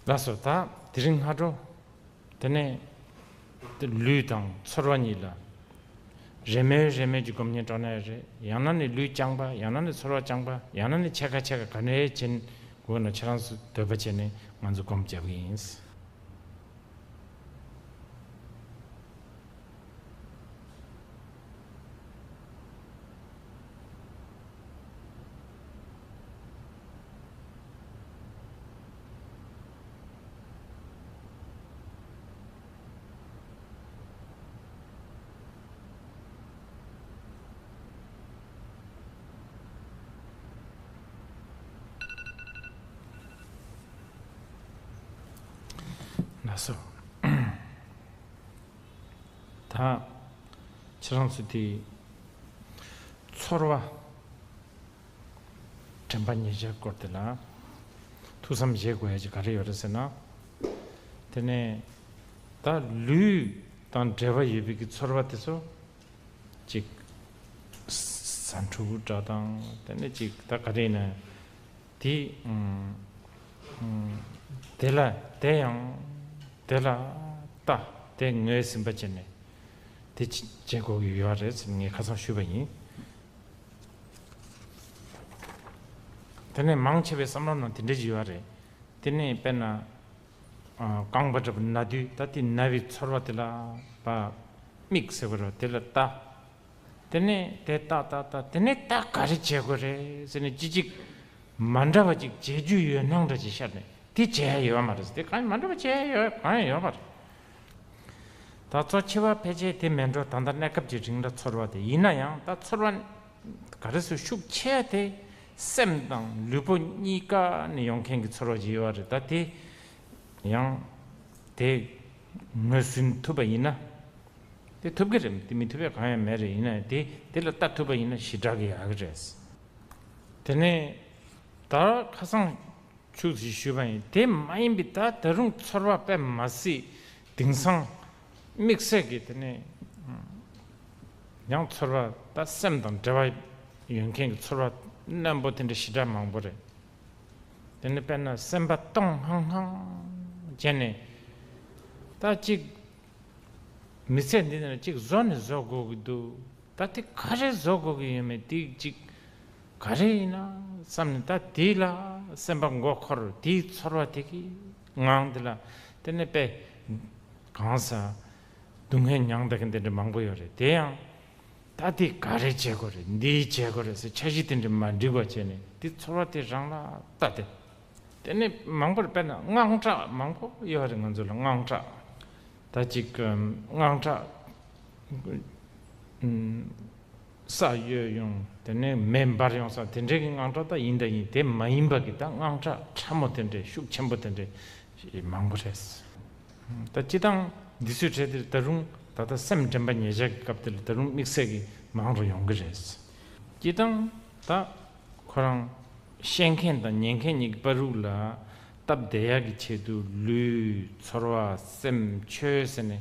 ལགས་སོ། ད་དེ་རིང་སྔ་དྲོ། དེ་ནས་དེ་ལུས་དང་ཚོར་བ་གཉིས་ལ་རེ་མོས་རེ་མོས་ཀྱི་སྒོམ་ཉེན་སྤྲོ་ན་ཡང་རེད། ཡང་ན་ནི་ལུས་རྐྱང་པ། ཡང་ན་ནི་ཚོར་བ་རྐྱང་པ། ཡང་ན་ནི་ཕྱེད་ཀ་ཕྱེད་ཀ་ག་ནས་བྱེད་དགོས་ན་ཁྱེད་རང་ཚོ་འདོད་པ་བྱས་ནས་ང་ཚོ་སྒོམ་རྒྱབ་ཀྱི་ཡིན། ལགས་སོ། ད་ཁྱེད་རང་ཚོ་དེ་ཚོར་བ་དྲན་པ་ཉེར་བཞག་སྐོར་དེ་ལ་ཐུགས་བསམ་བཞེས་དགོས་ཡ་ཅིག་ག་རེ་ཡོད་རེད་ཟེར་ན། དེ་ནས་ད་ལུས་དང་འབྲེལ་བ་ཡོད་པའི་གི་ཚོར་བ་དེ་ཚོ་ཅིག་ཟ་འཕྲུག་འདྲ་དང་། དེ་ནས་ཅིག་ད་ག་རེ་ཡིན་ན། དེ་ཨུམ་ཨུམ་དེ་ལ་དེ་ཡང་དེ་ལ་ལྟ། དེ་ངོས་ཟིན་པ་བྱས་ནས་དེ་བྱེད་དགོས་ཀྱི་ཡོད་རེད་ཟེར་ངས་ཁ་སང་ཞུས་པ་ཡིན། དེ་ནས་མང་ཆེ་བའི་བསམ་བློ་ནང་དེ་འདྲ་ཞིག་ཡོད་རེད། དེ་ནས་དཔེར་ན། རྐང་པ་འདྲ་པོ་ན་དུས་ད་དེ་ན་བའི་ཚོར་བ་དེ་ལ་བ་མིག་ཟེར་བ་རེད་བ། དེ་ལ་ལྟ། དེ་ནས་དེ་ལྟ་ལྟ་ལྟ་དེ་ནས་ད་ག་རེ་བྱེད་དགོས་རེད་ཟེར་ནས་ཅི་ཅིག་མ་འདྲ་བ་ཅིག་བྱེད་རྒྱུ་ཡོད་སྣང་འདྲ་ཅིག་ཤར་ནས་དེ་བྱེད་ཡ་ཡོད་མ་རེད། དེ་གང་མ་འདྲ་བ་བྱེད་ཡ་ཡོད་གང་ཡང་ཡོད་མ་རེད། ད་གཙོ་ཆེ་བ་ཕལ་ཆེར་དེ་མེད་འགྲོ། ད་ལྟ་གནས་སྐབས་ཀྱི་རིང་ལ་ཚོར་བ་དེ་ཡིན་ན་ཡང་ད་ཚོར་བ་ག་རེ་ཟེར་ཤུགས་ཆེ་དེ་སེམས་དང་ལུས་པོ་གཉིས་ཀ་ནས་ཡོང་མཁན་གྱི་ཚོར་བ་ཅིག་ཡོད་པ་རེད། ད་དེ་ཡང་དེ་ངོས་ཟིན་ཐུབ་པ་ཡིན་ན་དེ་ཐུབ་ཀྱི་རེད། དེ་མི་ཐུབ་པའི་གང་ཡང་མེད་རེད། ཡིན་ན་ཡང་དེ་དེ་ལ་ལྟ་ཐུབ་པ་ཡིན་ན་ཞེ་དྲག་གི་ཡག་གི་རེད། དེ་ནས་ད་ཁ་སང་ཆུ་ཞིག་ཞུས་པ་ཡིན། དེ་མ་ཡིན་པའི་ད་ད་རུང་ཚོར་བ་དཔེ་མ་སྲིད་དེང་སང་དམིགས་བསལ་གྱི་དེ་ནས་ཡང་ཚོར་བ་ད་སེམས་དང་འབྲེལ་བ་ཡོད་མཁན་གྱི་ཚོར་བ་རྣོན་པོ་དེ་འདྲ་ཞེ་དྲག་མང་པོ་རེད། དེ་ནས་དཔེར་ན་སེམས་པ་སྟོང་ཧང་ཧང་བྱས་ནས་ད་ཅིག་མི་ཚེ་འདི་ནས་ཅིག་བཟོ་ནས་བཟོ་དགོས་ཀྱི་འདུག་ད་དེ་ག་རེ་བཟོ་དགོས་ཀྱི་ཡོད་མེད་དེ་ཅིག་ག་རེ་ཡིན་ན་བསམ་ནས་ད་དེ་ལ་སེམས་པ་མགོ་འཁོར། དེའི་ཚོར་བ་དེ་གི་ངང་དེ་ལ་དེ་ནས་དཔེ་གང་ཟག་སྡུག་བསྔལ་མྱངས་བསྡད་མཁན་དེ་འདྲ་མང་པོ་ཡོད་རེད། དེ་ཡང་ད་དེ་ག་རེ་བྱེད་དགོས་རེད། འདི་བྱེད་དགོས་རེད་ཟེར་འཆར་གཞི་དེ་འདྲ་མ་འགྲིག་པ་བྱས་ནས་དེ་ཚོར་བ་དེ་རང་ལ་ལྟ་དེ། དེ་ནས་མང་པོར་དཔེར་ན་དངངས་སྐྲག་མང་པོ་ཡོད་རེད། ང་ཚོ་ལ་དངངས་སྐྲག་ད་ཅིག་དངངས་སྐྲག་ས་གཡོས་ཡོང་། དེ་ནས་མེ་འབར་ཡོང་ས་དེ་འདྲའི་གི་དངངས་སྐྲག་ད་ཡིན་ད་ཡིན། དེ་མ་ཡིན་པ་གི་ད་དངངས་སྐྲག་ཕྲ་མོ་དེ་འདྲའི་ཤུགས་ཆེན་པོ་དེ་འདྲའི་མང་པོ་རེད། ད་སྤྱི་བཏང་འདི་ཚོའི་གྲས་དེར་ད་རུང་ད་ལྟ་སེམས་དྲན་པ་ཉེ་ཆར་གྱི་སྐབས་དེ་ལ་ད་རུང་དམིགས་བསལ་གྱི་མང་རུ་ཡོང་གི་རེད། སྤྱི་བཏང་ད་ཁོ་རང་ཤེས་མཁན་དང་ཉན་མཁན་གཉིས་ཀྱི་བར་རུ་ལ་སྟབས་བདེ་ཡག་གི་ཆེད་དུ་ལུས་ཚོར་བ་སེམས་ཆོས་ཟེར་ནས་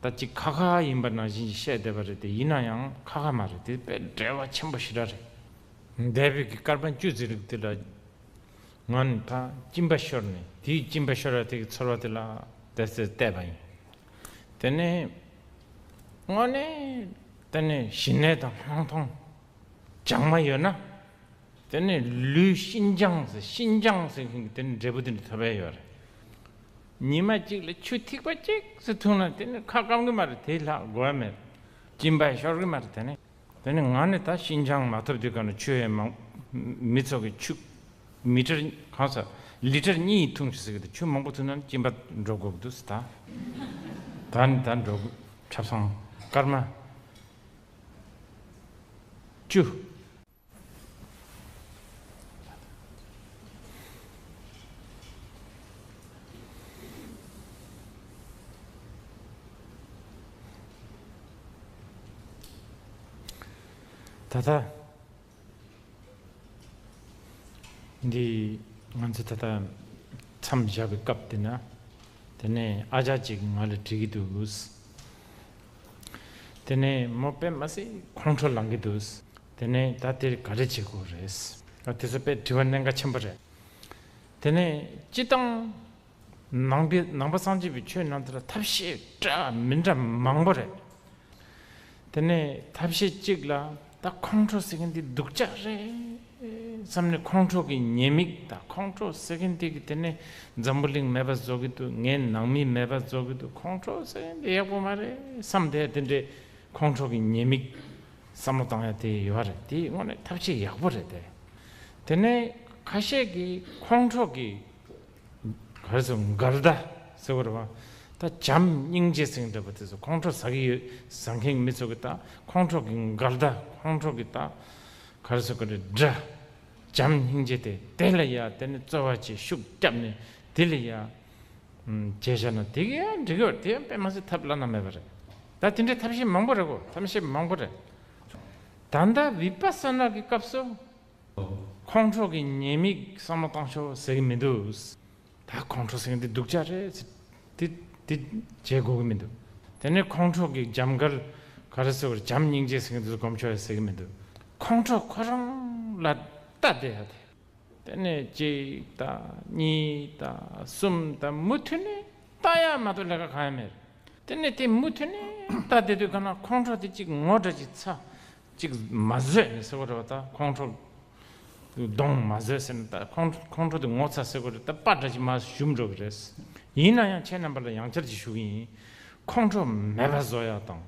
ད་ཅིག་ཁ་ཁ་ཡིན་པ་ནང་བཞིན་ཞིག་བཤད་བསྡད་པ་རེད། དེ་ཡིན་ན་ཡང་ཁ་ཁ་མ་རེད། དེ་དཔེ་འབྲེལ་བ་ཆེན་པོ་ཞེ་དྲག་རེད། འདས་པའི་གི་སྐར་མ་བཅུ་ཙམ་རིང་དེ་ལ་ང་ནི་ད་གཅིན་པ་ཤོར་ནས་དེའི་གཅིན་པ་ཤོར་བ་དེ་གི་ཚོར་བ་དེ་ལ་དེ་ཚོ་བལྟས་པ་ཡིན། དེ་ནས་དངོས་གནས་དེ་ནས་ཞི་གནས་དང་ལྷག་མཐོང་སྦྱང་མ་ཡོད་ན་དེ་ནས་ལུས་ཤིན་སྦྱངས་ཟེར་ཤིན་སྦྱངས་ཟེར་མཁན་གྱི་དེ་ནས་འབྲས་བུ་དེ་འདྲ་ཐོབ་ཡ་ཡོད་རེད། ཉི་མ་གཅིག་ལ་ཆུ་ཐིགས་པ་གཅིག་ཙམ་འཐུང་ན་དེ་ནས་ཁ་སྐམ་གི་མ་རེད། དེ་ལྷག་དགོས་ཡ་མེད། གཅིན་པ་ཤོར་གི་མ་རེད། དེ་ནས། དེ་ནས་ང་ནི་ད་ཤིན་སྦྱངས་མ་ཐོབ་དུས་ག་ན་ཆུ་ཡང་མང་། མི་ཚོ་གི་ཆུ་མི་ཊར་གང་ས་ལི་ཊར་གཉིས་འཐུང་ཤིག་ཟེར་གི་འདུག་ཆུ་མང་པོ་འཐུང་ན་གཅིན་པ་འགྲོ་དགོས་ཀྱི་འདུག་ཟེར། ད་ད་ནི་ད་འགྲོ་དགོས། ཆབ་གསང་སྐར་མ་བཅུ། ད་ལྟ་འདི་ང་ཚོ་ད་ལྟ་མཚམས་བཞག་པའི་སྐབས་དེ་ན། དེ་ནས་ཨ་ཅག་ཅིག་ང་ལ་འདྲི་གི་འདུག་དེ་ནས་མོ་དཔེ་མ་སྲིད་ཁོང་ཁྲོ་ལངས་གི་འདུག་དེ་ནས་ད་དེར་ག་རེ་བྱེད་དགོས་རེད། ཨ་དེ་ཚོ་དཔེ་དྲི་བ་གནད་འགག་ཆེན་པོ་རེད། དེ་ནས་སྤྱི་བཏང་ནང་པའི་ནང་པ་སངས་རྒྱས་པའི་ཆོས་ནང་དུ་ལ་ཐབས་ཤེས་འདྲ་མི་འདྲ་མང་པོ་རེད། དེ་ནས་ཐབས་ཤེས་གཅིག་ལ་ད་ཁོང་ཁྲོ་ཟེར་མཁན་འདི་སྡུག་ཅག་རེད་བསམ་ནས་ཁོང་ཁྲོ་གི་ཉེས་དམིགས། ད་ཁོང་ཁྲོ་ཟེར་མཁན་འདི་གི་དེ་ནས་འཛམ་བུ་གླིང་མེད་པ་བཟོ་གི་འདུག་ངའི་ནང་མི་མེད་པ་བཟོ་གི་འདུག་ཁོང་ཁྲོ་ཟེར་མཁན་འདི་ཡག་པོ་མ་རེད་བསམ་དེ་དེ་འདྲའི་ཁོང་ཁྲོ་གི་ཉེས་དམིགས་བསམ་བློ་བཏང་ཡ་དེ་ཡོད་རེད། དེ་དངོས་གནས་ཐབས་ཤེས་ཡག་པོ་རེད་དེ། དེ་ནས་ཁ་ཤས་ཀྱིས་ཁོང་ཁྲོ་གི་ག་རེ་ཟེར་འགལ་ཟླ་ཟེར་བ་རེད་བ། ད་བྱམས་སྙིང་རྗེ་ཟེར་འདྲ་པོ་དེ་ཚོ་ཁོང་ཁྲོ་ཟ་གི་ཡོད་ཟ་མཁན་མི་ཚོ་གི་ད་ཁོང་ཁྲོ་གི་འགལ་ཟླ་ཁོང་ཁྲོ་གི་ད་ག་རེ་ཟེར་གི་རེད་དགྲ། བྱམས་སྙིང་རྗེ་དེ་དེ་ལ་ཡ་དེ་ནི་རྩོལ་བ་བྱེད་ཤུགས་བརྒྱབ་ནས་དེ་ལ་ཡ་བྱས་བཞག་ན་དེ་གི་ཡང་འགྲིག་གི་ཡོད་རེད། དེ་ཡང་དཔེ་མ་སྲིད་ཐབས་བླ་ན་མེད་པ་རེད། ད་དེ་འདྲའི་ཐབས་ཤེས་མང་པོ་རེད་གོ། ཐབས་ཤེས་མང་པོ་རེད། ད་ལྟ་བི་པ་ས་ན་གི་སྐབས་སུ། ཁོང་ཁྲོ་གི་ཉེས་དམིགས་བསམ་བློ་བཏང་ཤོག་ཟེར་གི་མི་འདུག་ད་ཁོང་ཁྲོ་ཟེར་གི་འདི་སྡུག་ཅག་རེད་ཟེར། དེ་དེ་བྱེད་དགོས་གི་མི་འདུག་དེ་ནས་ཁོང་ཁྲོ་གི་འཇམ་དཀར་ག་རེ་ཟེར་བར་བྱམས་སྙིང་རྗེ་ཟེར་གི་འདི་ཚོ་སྒོམ་ཆོག་ཡ་ཟེར་གི་མི་འདུག་ཁོང་ཁྲོ་ཁོ་རང་ལ་ལྟ་བསྡད་ཡ་དེ། དེ་ནས་གཅིག་དང་གཉིས་དང་གསུམ་དང་མུ་མཐུད་ནས་ལྟ་ཡ་མ་གཏོགས་ལས་ཀ་གང་ཡང་མེད། དེ་ནས་དེ་མུ་མཐུད་ནས་ལྟ་བསྡད་དུས་ག་ན་ཁོང་ཁྲོ་དེ་གཅིག་ངོ་འདྲ་ཅིག་ཚ། གཅིག་མ་བཟོད་ནས་ཟེར་བ་རེད་བ། ད་ཁོང་ཁྲོ་གདོང་མ་བཟོད་ཟེར་ནས་ད་ཁོང་ཁོང་ཁྲོ་དེ་ངོ་ཚ་ཟེར་བ་རེད། ད་པ་འདྲ་ཅིག་མ་ཞུམ་འགྲོ་གི་རེད། ཡིན་ན་ཡང་ཁྱེད་རྣམ་པ་ལ་ཡང་བསྐྱར་ཅིག་ཞུ་གི་ཡིན། ཁོང་ཁྲོ་མེད་པ་བཟོ་ཡག་དང་།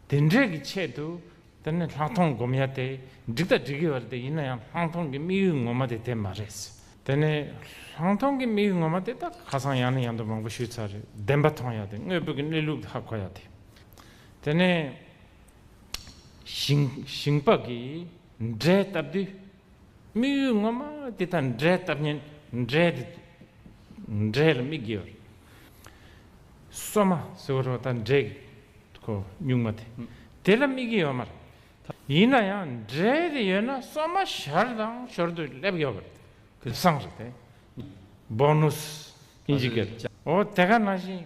དེ་འདྲའི་གི་ཆེད་དུ་དེ་ནི་ལྷག་མཐོང་སྒོམ་ཡག་དེ་འགྲིག་ད་འགྲིག་གི་ཡོད་རེད་དེ། ཡིན་ན་ཡང་ལྷག་མཐོང་གི་དམིགས་ཡུལ་ངོ་མ་དེ་དེ་མ་རེད། དེ་ནི་ལྷག་མཐོང་གི་དམིགས་ཡུལ་ངོ་མ་དེ་ད་ཁ་སང་ཡང་ནས་ཡང་དུ་མང་པོ་ཞུས་ཚར་རེད། བདེན་པ་མཐོང་ཡག་དེ། དངོས་པོ་གི་གནས་ལུགས་ཧ་གོ་ཡག་དེ། དེ་ནས་ཞིང་ཞིང་པ་གི་འབྲས་བཏབ་དུས། དམིགས་ཡུལ་ངོ་མ་དེ་དང་འབྲས་བཏབ་མཁན། འབྲས་དེ། འབྲས་ལ་དམིགས་ཀྱི་ཡོད་རེད། སོ་མ་ཟེར་བ་རེད་པ། ད་འབྲས་ཀྱི་ཁོ་སྨྱུག་མ་དེ། དེ་ལ་དམིགས་ཀྱི་ཡོད་མ་རེད། ཡིན་ན་ཡང་འབྲས་དེ་ཡོད་ན་སོ་མ་ཞར་དང་ཞོར་དུ་སླེབས་ཡོད་པ་རེད། དེ་བསམ་རེད་དེ། བོ་ནུས་ཨིན་ཇི་སྐད། འོ་དེ་ག་ནང་བཞིན་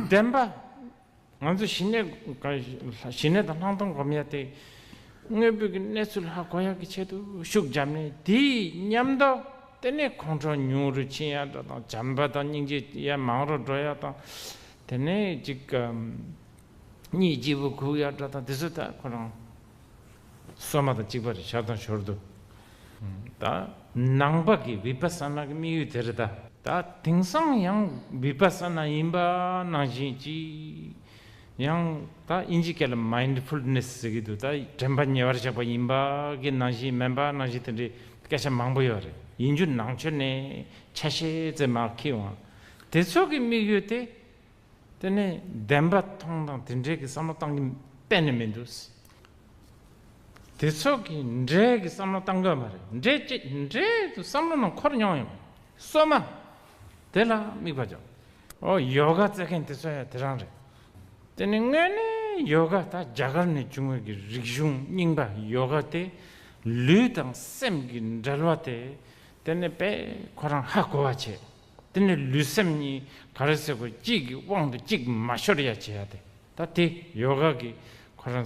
བདེན་པ། ང་ཚོ་ཞི་གནས། ཞི་གནས་དང་ལྷག་མཐོང་སྒོམ་ཡག་དེ། དངོས་པོའི་གི་གནས་ཚུལ་ཧ་གོ་ཡག་གི་ཆེད་དུ་ཤུགས་བརྒྱབ་ནས། དེའི་མཉམ་དུ་དེ་ནས་ཁོང་ཁྲོ་ཉུང་རུ་ཕྱིན་ཡག་འདྲ་དང་། བྱམས་པ་དང་སྙིང་རྗེ་ཡར་མང་རུ་འགྲོ་ཡག་དང་། དེ་ནས་ཅིག་གཉིད་སྐྱིད་པོ་ཁུག་ཡག་འདྲ་དང་། དེ་ཚོ་ད་ཁོ་རང་སོ་མ་དང་གཅིག་པ་རེད། ཞར་དང་ཞོར་དུ། ད་ནང་པ་གི་བི་པ་ས་ན་གི་དམིགས་ཡུལ་དེ་རེད་ད། ད་དེང་སང་ཡང་བི་པ་ས་ན་ཡིན་པ་ནང་བཞིན་གྱི། ཡང་ད་ཨིན་ཇི་སྐད་ལ་མའིན་ཌི་ཕུལ་ནེ་སི་ཟེར་གྱི་འདུག། ད་དྲན་པ་ཉེ་བར་བཞག་པ་ཡིན་པ་གི་ནང་བཞིན་མིན་པ་ནང་བཞིན་དེ་འདྲའི་སྐད་ཆ་མང་པོ་ཡོད་རེད། ཡིན་རྒྱུ་ནང་ཆོས་ནས་ཆ་ཤས་ཙམ་མར་འཁྱེར་འོང་། དེ་ཚོ་གི་དམིགས་ཡུལ་དེ། དེ་ནས་བདེན་པ་མཐོང་དང་དེ་འདྲའི་གི་བསམ་བློ་བཏང་གི་གཏན་ནས་མི་འདུག། དེ་ཚོ་གི་འབྲས་ཀྱི་བསམ་བློ་བཏང་དགོས་མ་རེད། འབྲས་ཅི། འབྲས་དུ་བསམ་བློ་ནང་འཁོར་མྱོང་ཡོང་། སོ་མ་དེ་ལ་དམིགས་པ་འཇོག། ཨོ་ཡོ་ག་རྩེད་མཁན་དེ་ཚོ་ཡང་དེ་རང་རེད། དེ་ནི་དངོས་གནས་ཡོ་ག་ད་རྒྱ་གར་ནས་བྱུང་བའི་གི་རིག་གཞུང་རྙིང་པ་ཡོ་ག་དེ། ལུས་དང་སེམས་ཀྱི་འབྲེལ་བ་དེ། དེ་ནི་དཔེ་ཁོ་རང་ཧ་གོ་བ་བྱས། དེ་ནི་ལུས་སེམས་གཉིས་ག་རེ་ཟེར་དགོས། གཅིག་གི་དབང་དུ་གཅིག་མ་ཤོར་ཡ་བྱེད་ཡ་དེ། ད་དེ་ཡོ་ག་གི་ཁོ་རང་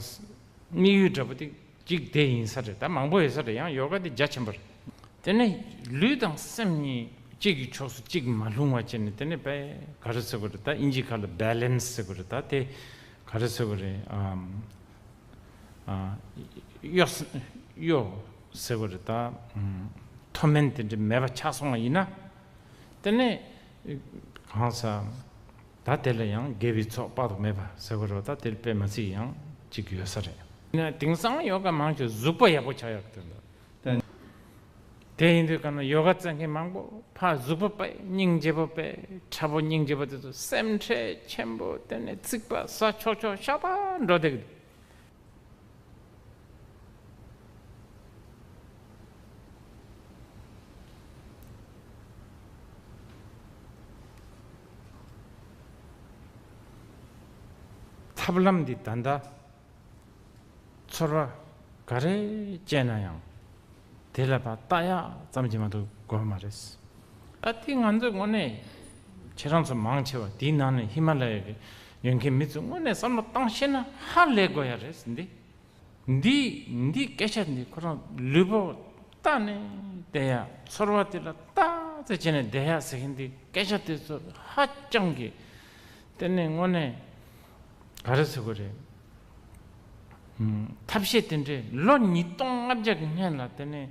དམིགས་ཡུལ་འདྲ་པོ་དེ་གཅིག་དེ་ཡིན་ས་རེད། ད་མང་པོ་ཡོད་ས་རེད། ཡང་ཡོ་ག་དེ་རྒྱ་ཆེན་པོ་རེད། དེ་ནས་ལུས་དང་སེམས་གཉིས་གཅིག་གི་ཕྱོགས་སུ་གཅིག་མ་ལྷུང་བ་བྱས་ནས། དེ་ནས་དཔེ་ག་རེ་ཟེར་དགོས་རེད། ད་ཨིན་ཇི་སྐད་ལ་བྷེ་ལེན་སི་ཟེར་དགོས་རེད། ད་དེ་ག་རེ་ཟེར་དགོས་རེད། ཨམ། ཨ། གཡོ་ས། གཡོ་ཟེར་དགོས་རེད། ད་ཨམ། མཐོ་དམན་དེ་འདྲ་མེད་པ་ཆགས་སོང་བ་ཡིན་ན། དེ་ནས་གང་ཟག་ད་དེ་ལ་ཡང་དགེ་བའི་ཚོགས་དཔག་ཏུ་མེད་པ་ཟེར་དགོས་རེད། ད་དེ་དཔེ་མ་སྲིད་ཡང་གཅིག་ཡོད་ས་རེད། ཡིན་ན་དེང་སང་ཡོ་ག་མང་ཆེ་གཟུགས་པོ་ཡག་པོ་ཆགས་ཡག་དོན་དུ། དེ་ཡིན་དུས་ག་ན་ཡོ་ག་རྩེད་མཁན་མང་པོ་ཕར་གཟུགས་པོ་དཔེ་སྙིང་རྗེ་པོ། དཔེ་ཁྲ་པོ་སྙིང་རྗེ་པོ་དེ་ཚོ་སེམས་ཁྲལ་ཆེན་པོ། དེ་ནས་ཚིག་པ་ཟ་ཆོག་ཆོག་ཤ་སྟག་འགྲོ་བསྡད་ཀྱི་འདུག། ཐབས་ལམ་འདི་ད་ལྟ་ཚོར་བ་ག་རེ་སྐྱེས་ན་ཡང་དེ་ལ་ཕར་ལྟ་ཡག་ཙམ་གྱིས་མ་གཏོགས་དགོས་མ་རེད། ཨ། དེ་ང་ཚོས་དངོས་གནས་ཁྱེད་རང་ཚོ་མང་ཆེ་བ་དེའི་ནང་ནས་ཧི་མ་ལ་ཡ་གི་ཡོད་མཁན་མི་ཚོས་དངོས་གནས་བསམ་བློ་བཏང་ཤེས་ན་ཧ་ལས་དགོས་ཡ་རེད་འདི། འདི་འདི་སྐད་ཆ་འདི་ཁོ་རང་ལུས་པོ་ལྟ་ནས་བསྡད་ཡ། ཚོར་བ་དེ་ལ་ལྟ་ཙམ་བྱས་ནས་བསྡད་ཡ་ཟེར་མཁན་འདི། སྐད་ཆ་དེ་ཚོ་ཧ་ཅང་གི་དེ་ནས་དངོས་གནས་ག་རེ་ཟེར་དགོས་རེད། ཨུམ། ཐབས་ཤེས་དེ་འདྲས་ལོ་ཉིས་སྟོང་ལྔ་བརྒྱ་གི་སྔོན་ལ་དེ་ནས་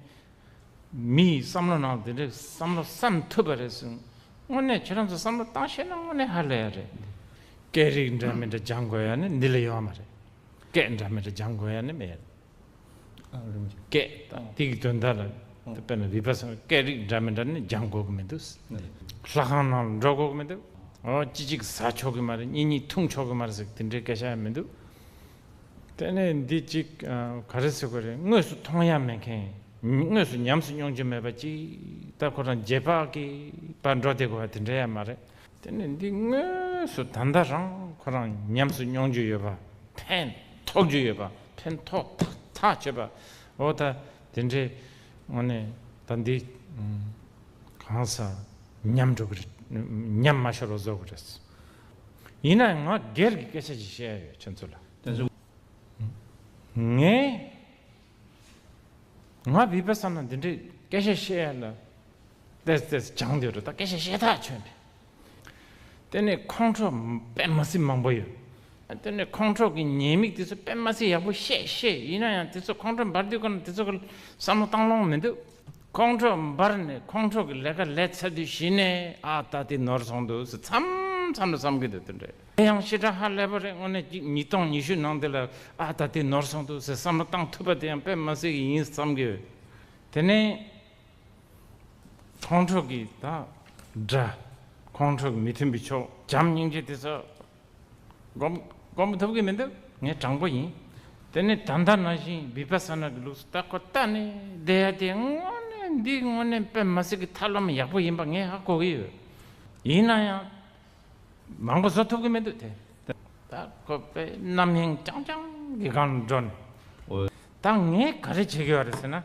མིའི་བསམ་བློ་ནང་དེ་འདྲས་བསམ་བློ་བསམ་ཐུབ་པ་རེད་གསུངས། དངོས་གནས་ཁྱེད་རང་ཚོ་བསམ་བློ་བཏང་ཤེས་ན་དངོས་གནས་ཧ་ལས་ཡ་རེད། སྐད་རིགས་འདྲ་མི་འདྲ་སྦྱང་དགོས་ཡ་ནི་འདི་ལ་ཡོད་མ་རེད། སྐད་འདྲ་མི་འདྲ་སྦྱང་དགོས་ཡ་ནི་མེད། ཨ། རིམ་གྱིས། སྐད་དང་དེ་གི་དོན་དག་ལ། ཨ། དཔེར་ན་བི་པ་ས་ན་སྐད་རིགས་འདྲ་མི་འདྲ་ནི་སྦྱང་དགོས་ཀྱི་མི་འདུག། ཨ། ལྷ་ཁང་ནང་ལ་འགྲོ་དགོས་ཀྱི་མི་འདུག། ཨོ། གཅིག་གཅིག་ཟ་ཆོག་གི་མ་རེད། གཉིས་གཉིས་འཐུང་ཆོག་གི་མ་རེད་ཟེར་དེ་འདྲའི་སྐད་ཆ་ཡང་མི་འདུག། དེ་ནས་འདི་གཅིག། ཨ། ག་རེ་ཟེར་དགོས་རེད། དངོས་སུ་མཐོང་ཡ་མེད་མཁན། དངོས་སུ་ཉམས་སུ་མྱོང་རྒྱུ་མེད་པ་གཅིག། ད་ཁོ་རང་རྗེས་དཔག་གི་བར་འགྲོ་བསྡད་དགོས་པ་དེ་འདྲ་ཡང་མ་རེད། དེ་ནས་འདི་དངོས་སུ་ད་ལྟ་རང་ཁོ་རང་ཉམས་སུ་མྱོང་རྒྱུ་ཡོད་པ། ཕན་ཐོགས་རྒྱུ་ཡོད་པ། ཕན་ཐོགས་ཐག་ཐག་ཆོད་པ། འོ། ད་དེ་འདྲའི་དངོས་གནས་ད་འདི་གང་ཟག་ཉམས་འགྲོ་གི་རེད། ཉམས་མ་ཤོར་བ་བཟོ་དགོས་རེད། ཡིན་ན་ང་སྒེར་གྱི་སྐད་ཆ་ཞིག་བཤད་ཡ་ཡོད་ཁྱོད་ཚོ་ལ། ངས། ང་བི་པ་ས་ན་འདི་འདྲའི་སྐད་ཆ་བཤད་ཡ་ལ་ཏོག་ཙམ་སྦྱངས་བསྡད་ཡོད་རེད། ད་སྐད་ཆ་བཤད་ཐག་ཆོད་ནས། དེ་ནས་ཁོང་ཁྲོ་དཔེ་མ་སྲིད་མང་པོ་ཡོད། དེ་ནས་ཁོང་ཁྲོ་གི་ཉེས་དམིགས་དེ་ཚོ་དཔེ་མ་སྲིད་ཡག་པོ་བཤད་བཤད། ཡིན་ན་ཡང་དེ་ཚོ་ཁོང་ཁྲོ་འབར་དུས་ཀ་ན་དེ་ཚོ་གི་བསམ་བློ་བཏང་ལོང་མི་འདུག། ཁོང་ཁྲོ་འབར་ནས་ཁོང་ཁྲོ་གི་ལས་ཀ་ལས་ཚར་དུས་གཞི་ནས། ཨ། ད་དེ་ནོར་སོང་འདུག་ཟེར། མཚམས་ བསམ་བསམ་གྱི་འདུག་དེ་འདྲ། དེ་ཡང་ཞེ་དྲག་ཧ་ལས་པ་རེད། དངོས་གནས་ཅིག་ཉིས་སྟོང་ཉི་ཤུ་ནང་དེ་ལ་ཨ་ད་དེ་ནོར་སོང་འདུག་ཟེར་བསམ་བློ་བཏང་ཐུབ་པ་དེ་ཡང་དཔེ་མ་སྲིད་ཀྱི་ཡིན་བསམ་གྱི་ཡོད། དེ་ནས་ཁོང་ཁྲོ་གི་ད་དགྲ། ཁོང་ཁྲོ་གི་མི་མཐུན་པའི་ཕྱོགས། བྱམས་སྙིང་རྗེ་དེ་ཚོ་སྒོམ་སྒོམ་ཐུབ་ཀྱི་མི་འདུག་ངས་དྲང་པོ་ཡིན། དེ་ནས་ད་ལྟ་ནང་བཞིན་བི་པ་ས་ན་གི་ལུགས་སུ་ད་ཁོ་ལྟ་ནས་བསྡད་ཡ་དེ་དངོས་གནས་འདི་དངོས་གནས་དཔེ་མ་སྲིད་ཀྱི་ཐབས་ལམ་ཡག་པོ་ཡིན་པ་ངས་ཧ་གོ་གི་ཡོད། ཡིན་ན་ཡང་མང་པོ་བཟོ་ཐུབ་ཀྱི་མི་འདུག་དེ། ད་ཁོ་དཔེ་རྣམ་གཡེང་རྐྱང་རྐྱང་གི་སྒང་ལ་འགྲོ་ནས། ཨོ། ད་ངས་ག་རེ་བྱེད་ཀྱི་ཡོད་རེད་ཟེར་ན།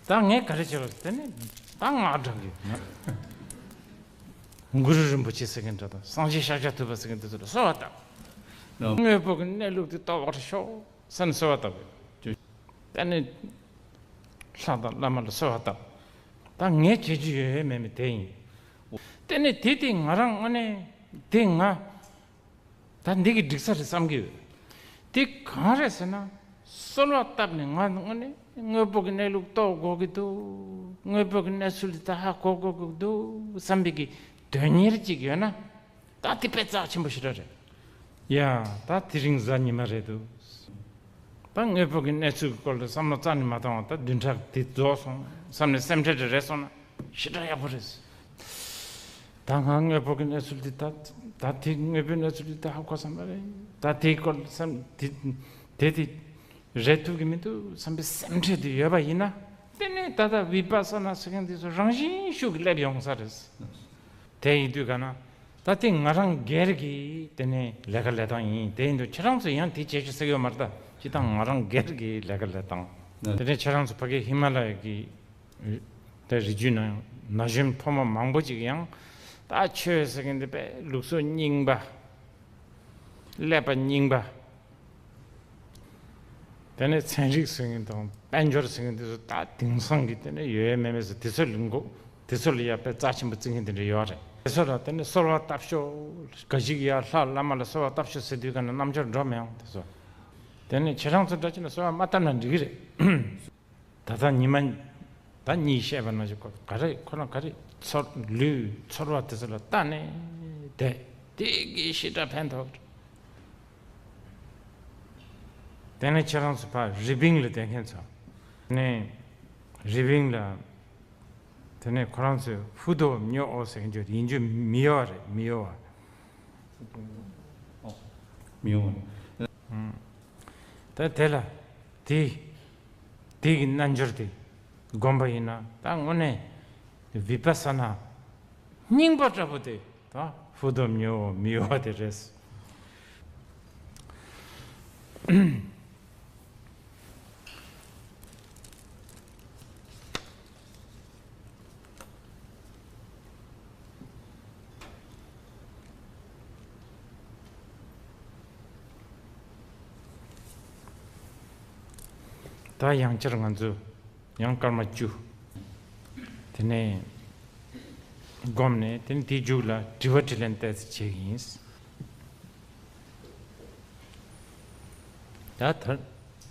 ད་ངས་ག་རེ་བྱེད་པ་དེ་ནི་ད་ངག་བགྲང་གི་ཡོད། གུ་རུ་རིན་པོ་ཆེ་ཟེར་མཁན་འདྲ་དང་སངས་རྒྱས་ཤཱཀྱ་ཐུབ་པ་ཟེར་མཁན་དེ་ཚོ་ལ་གསོལ་བ་བཏབ། དངོས་པོ་གི་གནས་ལུགས་དེ་རྟོགས་པར་ཤོག་ཟེར་ནས་གསོལ་བ་བཏབ་ཡོད། དེ་ནི་ལྷ་དང་བླ་མ་ལ་གསོལ་བ་བཏབ། ད་ངས་བྱེད་རྒྱུ་ཡོད་ཡོད་མེད་མེད་དེ་ཡིན། དེ་ནི་དེ་དེ་ང་རང་དངོས་གནས་དེ་ང་། ད་འདི་གི་འགྲིག་ས་རེད་བསམ་གྱི་ཡོད། དེ་གང་རེད་ཟེར་ན། གསོལ་བ་བཏབ་ནས་ང་དངོས་གནས་དངོས་པོ་གི་གནས་ལུགས་རྟོགས་དགོས་ཀྱི་འདུག་དངོས་པོ་གི་གནས་ཚུལ་འདི་ད་ཧ་གོ་དགོས་ཀྱི་འདུག་བསམ་པའི་གི་དོན་གཉེར་ཅིག་ཡོད་ན། ད་དེ་དཔེ་རྩ་ཆེན་པོ་ཞེ་དྲག་རེད། ཡ། ད་དེ་རིང་གཟའ་ཉི་མ་རེད་འདུག་ད་དངོས་པོ་གི་གནས་ཚུལ་གྱི་སྐོར་ལ་བསམ་བློ་རྩ་ནས་མ་བཏང་བ་ད་བདུན་ཕྲག་དེ་རྫོགས་སོང་བསམ་ནས་སེམས་ཁྲལ་དེ་རེད་སོང་ན་ཞེ་དྲག་ཡག་པོ་རེད། ད་ང་དངོས་པོ་གི་གནས་ཚུལ་འདི་ད་ད་དེ་དངོས་པོའི་གནས་ཚུལ་འདི་ད་ཧ་གོ་བསམ་པ་རེད། ད་དེའི་སྐོར་བསམ་དེ་དེ་དེ་རེད་ཐུབ་ཀྱི་མི་འདུག་བསམ་པའི་སེམས་ཁྲལ་དེ་ཡོད་པ་ཡིན་ན། དེ་ནས་ད་ལྟ་བི་པ་ས་ན་ཟེར་མཁན་འདི་ཚོ་རང་བཞིན་ཤུགས་ཀྱིས་སླེབས་ཡོང་ས་རེད། དེ་ཡིན་དུས་ག་ན། ད་དེ་ང་རང་སྒེར་གྱི་དེ་ནས་ལས་ཀ་ལས་སྟངས་ཡིན། དེ་ཡིན་དུས་ཁྱེད་རང་ཚོས་ཡང་དེ་བྱེད་ཆོག་ཟེར་གྱི་ཡོད་མ་རེད། ད་སྤྱིར་བཏང་ང་རང་སྒེར་གྱི་ལས་ཀ་ལས་སྟངས། ནས། དེ་ནས་ཁྱེད་རང་ཚོ་ཕ་གི་ཧི་མ་ལ་ཡ་གི་དེ་རི་རྒྱུད་ནང་ན་གཞོན་ཕོ་མོ་མང་པོ་ཅིག་ཡང་ད་ཆོས་ཟེར་མཁན་དེ་དཔེ་ལུགས་སྲོལ་རྙིང་པ། ཀླད་པ་རྙིང་པ། དེ་ནས་ཚན་རིག་ཟེར་མཁན་དང་དཔལ་འབྱོར་ཟེར་མཁན་དེ་ཚོ་ད་དེང་སང་གི་དེ་ནས་ཡོད་ཡོད་མེད་མེད་ཟེར་དེ་ཚོ་ལ་མགོ་དེ་ཚོ་ལ་ཡ་དཔེ་རྩ་ཆེན་པོ་བརྩི་མཁན་དེ་འདྲ་ཡོད་རེད། དེ་ཚོ་ལ་དེ་ནས་གསོལ་བ་བཏབ་ཤོག་ག་ཞིག་ཡ་ལྷ་བླ་མ་ལ་གསོལ་བ་བཏབ་ཤོག་ཟེར་དུས་ག་ན་རྣམ་འབྱོར་འགྲོ་མི་ཡོང་དེ་ཚོ། དེ་ནས་ཁྱེད་རང་ཚོ་འདྲ་ཅིག་ན་གསོལ་བ་མ་བཏབ་ན་འགྲིག་གི་རེད། ད་ལྟ་ཉི་མ་ད་གཉིས་བཤད་པ་ནང་བཞིན་ཁོ་ག་རེ་ཁོ་རང་ག་རེ་ཚོར་ལུས་ཚོར་བ་དེ་ཚོ་ལ་ལྟ་ནས་བསྡད། དེ་གིས་ཞེ་དྲག་ཕན་ཐོགས། དེ་ནས་ཁྱེད་རང་ཚོ་ཕར་རི་པིན་ལ་བསྡད་མཁན་ཚོ་ནས་རི་པིན་ལ་དེ་ནས་ཁོ་རང་ཚོས་ཧྥུ་དོ་མྱོ་ཨོ་ཟེར་མཁན་ཅིག་ཡིན་རྒྱུ་མི་ཡོད་རེད། མི་ཡོད་བ། མི་ཡོང་། ད་དེ་ལ་དེ་དེ་གི་རྣལ་འབྱོར་དེ་བསྒོམ་པ་ཡིན་ན་ད་དངོས་གནས་བི་པ་ས་ན་རྙིང་པ་འདྲ་པོ་དེ་ད་ཧྥུ་དོ་མྱོ་མི་ཡོང་བ་དེ་རེད། ད་ཡང་བསྐྱར་ང་ཚོ་ཡང་སྐར་མ་བཅུ། དེ་ནས་བསྒོམས་ནས་དེ་ནས་དེའི་མཇུག་ལ་དྲི་བ་དྲིས་ལན་ཏོག་ཙམ་བྱེད་ཀྱི་ཡིན། ད་ད་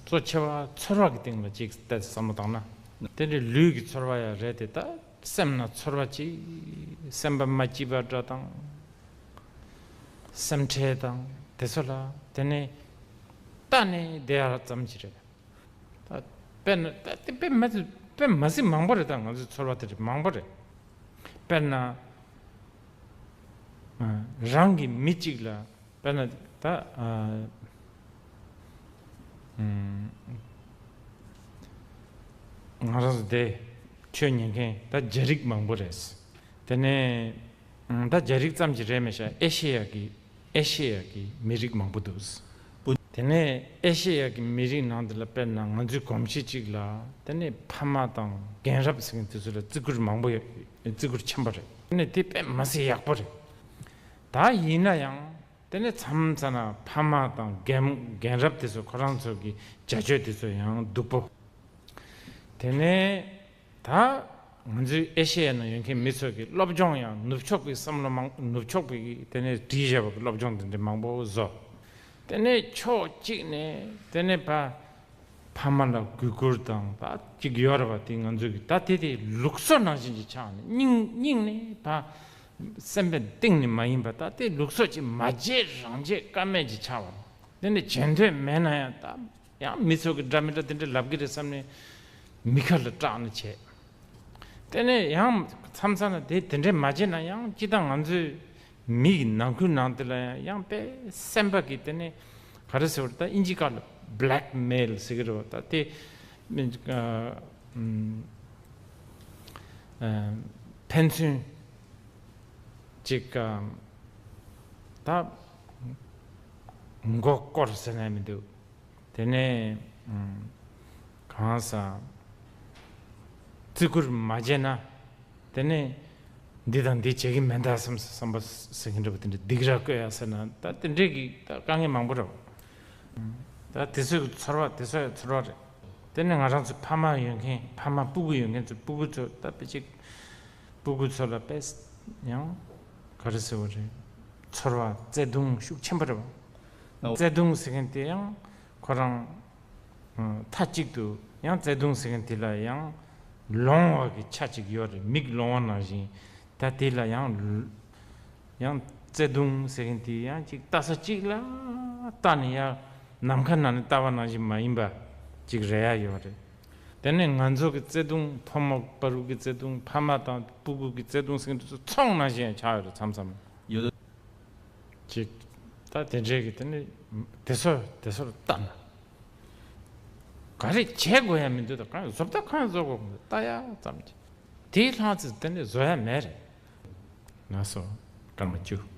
གཙོ་ཆེ་བ་ཚོར་བ་གི་སྟེང་ལ་ཅིག་ཏོག་ཙམ་བསམ་བློ་བཏང་ན། དེ་འདྲའི་ལུས་ཀྱི་ཚོར་བ་ཡང་རེད་དེ། ད་སེམས་ན་ཚོར་བ་ཅིག་སེམས་པ་མ་སྐྱིད་པ་འདྲ་དང་། སེམས་ཁྲལ་དང་དེ་ཚོ་ལ་དེ་ནས་ལྟ་ནས་བསྡད་ཡ་ཙམ་ཅིག་རེད། ད་དཔེར་ན་ད་དེ་དཔེ་མ་དཔེ་མ་སྲིད་མང་པོ་རེད། ད་ང་ཚོའི་ཚོར་བ་དེ་རེད་མང་པོ་རེད། དཔེར་ན་རང་གི་མི་གཅིག་ལ་དཔེར་ན་ད་ང་རང་ཚོ་དེ་ཆོས་ཉན་མཁན་ད་རྒྱ་རིགས་མང་པོ་རེད། དེ་ནས་ད་རྒྱ་རིགས་ཙམ་གྱི་རེད་མི་ཤག་ཨེ་ཤེ་ཡ་གི་ཨེ་ཤེ་ཡ་གི་མི་རིགས་མང་པོ་འདུག་དེ་ནས་ཨེ་ཤེ་ཡ་གི་མི་རིགས་ནང་དེ་ལ་དཔེར་ན་ང་ཚོའི་གོམས་གཤིས་གཅིག་ལ་དེ་ནས་ཕ་མ་དང་རྒན་རབས་ཟེར་མཁན་དེ་ཚོ་ལ་བརྩི་བཀུར་མང་པོ་ཡོད། བརྩི་བཀུར་ཆེན་པོ་རེད། དེ་ནས་དེ་དཔེ་མ་སྲིད་ཡག་པོ་རེད། ད་ཡིན་ན་ཡང་དེ་ནས་མཚམས་མཚམས་ན་ཕ་མ་དང་རྒན་རྒན་རབས་དེ་ཚོ་ཁོ་རང་ཚོ་གི་བྱ་སྤྱོད་དེ་ཚོ་ཡང་སྡུག་པོ། དེ་ནས་ད་ང་ཚོའི་ཨེ་ཤེ་ཡ་ནང་ཡོད་མཁན་མི་ཚོ་གི་སློབ་སྦྱོང་ཡང་ནུབ་ཕྱོགས་པའི་བསམ་བློ་མང་ནུབ་ཕྱོགས་པའི་དེ་ནས་བྲིས་བཞག་པ་གི་སློབ་སྦྱོང་དེ་འདྲ་མང་པོ་བཟོ། དེ་ནས་ཕྱོགས་གཅིག་ནས་དེ་ནས་ཕ་ཕ་མ་ལ་གུས་བཀུར་དང་ད་གཅིག་ཡོད་རེད་པ། དེ་ང་ཚོ་གི་ད་དེ་དེ་ལུགས་སྲོལ་ནང་བཞིན་གྱི་ཆགས་ནས་སྙིང་སྙིང་ནས་ཕ་ སེམས་པའི་གཏིང་ནས་མ་ཡིན་པ། ད་དེ་ལུགས་སྲོལ་ཅིག་མ་བརྗེད་རང་བརྗེད་ཀ་མེད་ཅིག་ཆགས་པ། དེ་ནི་བརྗེད་འདོད་མེད་ན་ཡང་ད་ཡང་མི་ཚོ་གི་འདྲ་མི་འདྲ་དེ་འདྲ་ལབ་གི་རེད་བསམ་ནས་མི་ཁ་ལ་སྐྲག་ནས་བྱས། དེ་ནས་ཡང་མཚམས་མཚམས་ལ་དེ་དེ་འདྲས་མ་བྱས་ན་ཡང་སྤྱི་བཏང་ང་ཚོའི་མི་གི་ནང་ཁུལ་ནང་དེ་ལ་ཡང་ཡང་དཔེ་སེམས་པ་གི་དེ་ནས་ག་རེ་ཟེར་བ་ད་ཨིན་ཇི་སྐད་ལ་blackmail ཟེར་གི་རེད་བ། ད་དེ་ཨ་ཨ་ཕན་ཚུན་ཅིག་ཨ་ད་མགོ་སྐོར་ཟེར་ན་མི་འདུག་དེ་ནས་ཨ་གང་ཟག་བརྩི་བཀུར་མ་བྱས་ན། དེ་ནས་འདི་དང་འདི་བྱེད་ཀྱི་མེད་ད་བསམ་བསམ་པ་ཟེར་གྱིན་འདྲ་བ་དེ་འདྲ་སྡིགས་ར་བསྐུལ་ཡ་ཟེར་ན་ད་དེ་འདྲས་ཀྱི་ད་དཀའ་ངལ་མང་པོ་རེད། ད་དེ་ཚོའི་ཚོར་བ་དེ་ཚོ་ཡང་ཚོར་བ་རེད། དེ་ནས་ང་རང་ཚོ་ཕ་མ་ཡོད་མཁན་ཕ་མ་སྤུ་གུ་ཡོད་མཁན་ཚོ་སྤུ་གུ་ཚོ་ད་དཔེ་ཅིག་སྤུ་གུ་ཚོ་ལ་དཔེ་ཡང་ག་རེ་ཟེར་བ་རེད། ཚོར་བ་བརྩེ་དུང་ཤུགས་ཆེན་པོ་རེད་བ། བརྩེ་དུང་ཟེར་མཁན་དེ་ཡང་ཁོ་རང་མཐའ་གཅིག་ཏུ་ཡང་བརྩེ་དུང་ཟེར་མཁན་དེ་ལ་ཡང་ལོང་བ་གི་ཆ་གཅིག་ཡོད་རེད། མིག་ལོང་བ་ནང་བཞིན། ད་དེ་ལ་ཡང་ཡང་བརྩེ་དུང་ཟེར་མཁན་དེ་ཡང་གཅིག་ལྟ་ས་གཅིག་ལ་ལྟ་ནས་ཡང་ནམ་མཁའ་ནང་ནས་ལྟ་བ་ནང་བཞིན་མ་ཡིན་པ་གཅིག་རེད་ཡ་ཡོད་རེད། དེ་ནས་ང་ཚོ་གི་བརྩེ་དུང་ཕོ་མོ་བར་དུ་གི་བརྩེ་དུང་ཕ་མ་དང་སྤུ་གུ་གི་བརྩེ་དུང་ཟེར་མཁན་དེ་ཚོ་ཚོང་ནང་བཞིན་ཡང་ཆགས་ཡོད་རེད་མཚམས་མཚམས། ཡོད། ཅིག་ད་དེ་འདྲས་ཀྱི་དེ་ནི་དེ་ཚོ་དེ་ཚོར་ལྟ་ན། ག་རེ་བྱེད་དགོས་ཡ་མི་འདུག་ད་གང་བཟོ་ལྟ་གང་བཟོ་དགོས་མི་འདུག་ལྟ་ཡ་ཙམ་གྱིས། དེའི་ལྷང་ཚེ་དེ་ནི་བཟོ་ཡ་མེད་རེད། ན་སོ་སྐར་མ་བཅུ།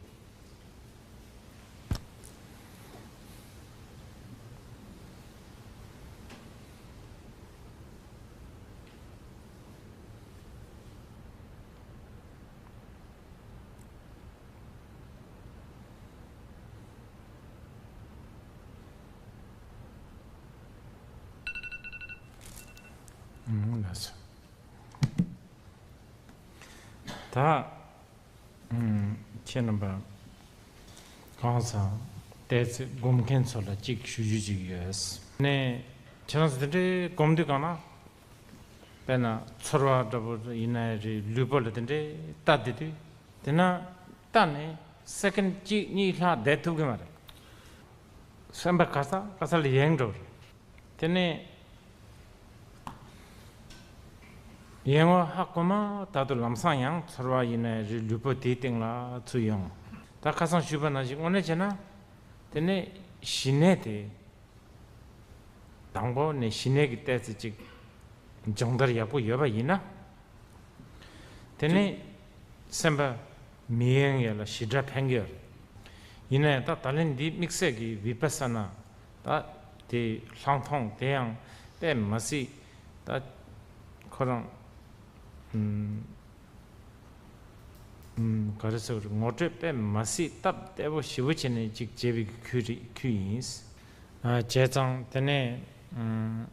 ཨུམ། ལགས་སོ། ད་ཨུམ། ཁྱེད་རྣམ་པ་གང་ཟག་ཏོག་ཙམ་སྒོམ་མཁན་ཚོ་ལ་གཅིག་ཞུ་རྒྱུ་གཅིག་ཡོད། ནས་ཁྱེད་རང་ཚོ་དེ་འདྲའི་སྒོམ་དུས་གང་ན། དཔེར་ན་ཚོར་བ་འདྲ་པོ་ཡིན་ན་རེད། ལུས་པོ་ལ་དེ་འདྲའི་ལྟ་བསྡད་དུས། དེ་ན་ལྟ་ནས་སེ་ཀེན་གཅིག་གཉིས་ལྷག་བསྡད་ཐུབ་ཀྱི་མ་རེད། སེམས་པ་ག་ས་ག་ས་ལ་ཡེངས་འགྲོ་རེད། དེ་ནས་ཡེངས་པ་ཧ་གོ་མ་ཐག་ཏུ་ལམ་སང་ཡང་ཚོར་བ་ཡིན་ན་རེད། ལུས་པོ་དེའི་སྟེང་ལ་ཚུར་ཡོང་། ད་ཁ་སང་ཞུས་པ་ནང་བཞིན་དངོས་གནས་བྱས་ན། དེ་ནས་ཞི་གནས་དེ། དང་པོ་ནས་ཞི་གནས་ཀྱི་ལྟས་ཚེ་གཅིག་སྦྱོང་བརྡར་ཡག་པོ་ཡོད་པ་ཡིན་ན། དེ་ནས་སེམས་པ་མི་ཡེངས་ཡ་ལ་ཞེ་དྲག་ཕན་གྱི་ཡོད་རེད། ཡིན་ན་ཡང་ད་ད་ལན་འདི་དམིགས་བསལ་གྱི་བི་པ་ས་ན་ད་དེ་ལྷག་མཐོང་དེ་ཡང་དཔེ་མ་སྲིད་ད་ཁོ་རང་ཨུམ། ཨུམ། ག་རེ་ཟེར་དགོས་རེད། ངོ་སྤྲོད་དཔེ་མ་སྲིད་སྟབས་བདེ་པོ་ཞེ་པོ་བྱས་ནས་ཅིག་བྱས་པའི་ཁུལ་རེད། ཁུལ་ཡིན། ཨ། བྱས་ཙང་དེ་ནས་ཨུམ།